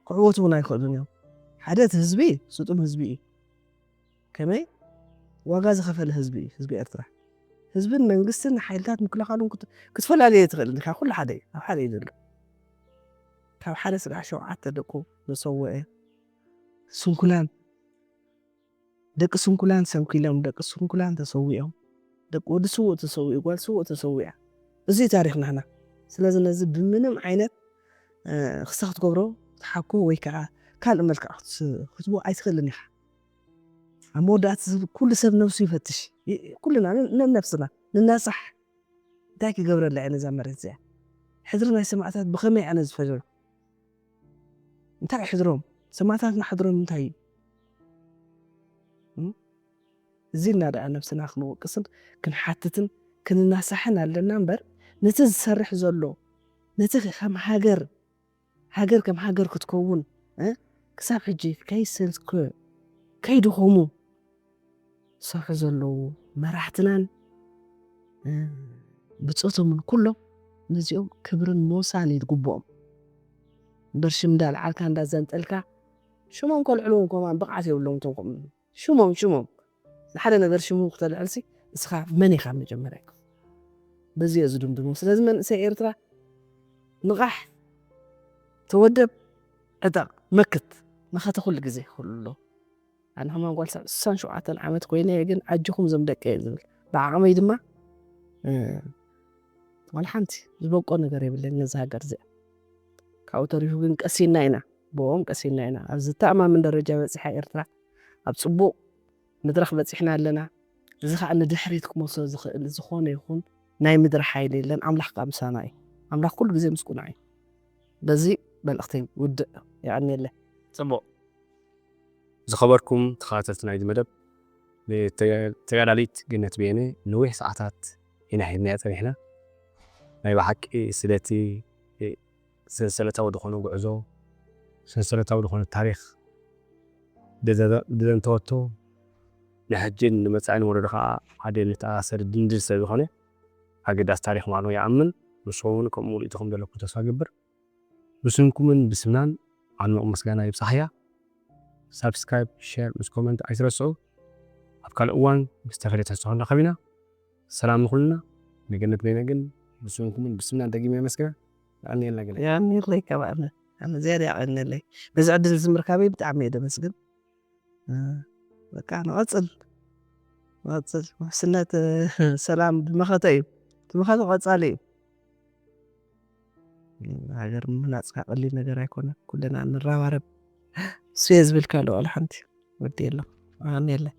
ክዕወቱ እውን ኣይክእሉን እዮም። ሓደ እቲ ህዝቢ ስጡም ህዝቢ እዩ። ከመይ ዋጋ ዝኸፈለ ህዝቢ እዩ ህዝቢ ኤርትራ። ህዝብን መንግስትን ሓይልታት ምክልኻሉን ክትፈላለየ ትኽእል እንዲካ ኩሉ ሓደ እዩ ኣብ ሓደ እዩ ዘሎ። ካብ ሓደ ስራሕ ሸውዓተ ደቁ ዘሰወአ ስንኩላን ደቂ ስንኩላን ሰንኪሎም ደቂ ስንኩላን ተሰዊኦም ደቂ ወዲ ስውእ ተሰዊኡ ጓል ስውእ ተሰዊያ። እዚ እዩ ታሪኽ ናህና። ስለዚ ነዚ ብምንም ዓይነት ክስተ ክትገብሮ ትሓኮ ወይ ከዓ ካልእ መልክዕ ክትቦ ኣይትኽእልን ኢኻ። ኣብ መወዳእቲ ኩሉ ሰብ ነብሱ ይፈትሽ። ኩልና ነብስና ንናሳሕ እንታይ ክገብረላ እየ ነዛ መሬት እዚኣ? ሕድሪ ናይ ሰማእታት ብኸመይ ኣነ ዝፈጀሩ? እንታይ ሕድሮም? ሰማእታትና ሕድሮም እንታይ እዩ? እዚልና ደኣ ነብስና ክንወቅስን ክንሓትትን ክንናሳሕን ኣለና እምበር ነቲ ዝሰርሕ ዘሎ ነቲ ከም ሃገር ሃገር ከም ሃገር ክትከውን ክሳብ ሕጂ ከይሰልከ ከይድኸሙ ዝሰርሑ ዘለዉ መራሕትናን ብፆቶምን ኩሎም ነዚኦም ክብርን ሞሳን ይግብኦም። እምበር ሽም እንዳልዓልካ እንዳዘንጠልካ ሽሞም ከልዕልዎም ከማን ብቕዓት የብሎም። እቶም ከምኡ ሽሞም ሽሞም ንሓደ ነገር ሽሙ ክተልዕልሲ እስኻ መን ኢኻ መጀመርያ? በዚ እየ ዝድምድሞ። ስለዚ መንእሰይ ኤርትራ ንቓሕ፣ ተወደብ፣ ዕጠቕ፣ መክት። መኸተ ኩሉ ግዜ ክህሉ ኣለዎ። ኣነ ከማን ጓል ሰብ ዕስራን ሸውዓተን ዓመት ኮይነ እየ ግን ኣጆኹም እዞም ደቂ እየ ዝብል። ብዓቕመይ ድማ ዋላ ሓንቲ ዝበቆ ነገር የብለይ ነዚ ሃገር እዚኣ። ካብኡ ተሪፉ ግን ቀሲና ኢና፣ ብኦም ቀሲና ኢና። ኣብ ዝተኣማምን ደረጃ በፂሓ ኤርትራ ኣብ ፅቡቕ መድረኽ በፂሕና ኣለና። እዚ ከዓ ንድሕሪት ክመልሶ ዝኽእል ዝኾነ ይኹን ናይ ምድሪ ሓይሊ የለን። ኣምላኽ ከዓ ምሳና እዩ። ኣምላኽ ኩሉ ግዜ ምስ ቁኑዕ እዩ። በዚ መልእኽተይ ውድእ። የቐንየለይ። ፅቡቕ ዝኸበርኩም ተኸታተልቲ ናይዚ መደብ ንተጋዳሊት ገነት በየነ ነዊሕ ሰዓታት ኢና ሂብናያ ፀኒሕና። ናይ ብሓቂ ስለቲ ሰንሰለታዊ ዝኾነ ጉዕዞ ሰንሰለታዊ ዝኾነ ታሪኽ ድዘንተወቶ ንሕጅን ንመፃኢን ወለዶ ከዓ ሓደ ንተኣሳሰሪ ድንድል ስለ ዝኾነ ኣገዳሲ ታሪኽ ምዃኑ ይኣምን። ንስኹም እውን ከምኡ ርኢቶኹም ዘለኩም ተስፋ ገብር። ብስምኩምን ብስምናን ዓሚቕ ምስጋና ይብፃሕያ። ሳብስክራይብ፣ ሼር ምስ ኮመንት ኣይትረስዑ። ኣብ ካልእ እዋን ምስ ተፈለየ ትሕዝቶ ክንራኸብ ኢና። ሰላም ንኹልና። ንገነት በይነ ግን ብስምኩምን ብስምናን ደጊመ የመስግና። የቐንየልና ገለ። የቐንየለይ ከባእነ ኣነ ዝያዳ የቐንየለይ በዚ ዕድል እዚ ምርካበይ ብጣዕሚ እየ ደመስግን። በቃ ንቐፅል ንቐፅል ውሕስነት ሰላም ብመኸተ እዩ። እቲ መኸተ ቀፃሊ እዩ። ሃገር ምህናፅካ ቀሊል ነገር ኣይኮነን። ኩልና ንረባረብ እሱ እየ ዝብል ካልእ ዋላ ሓንቲ ወዲ የለን። ኣነ የለን።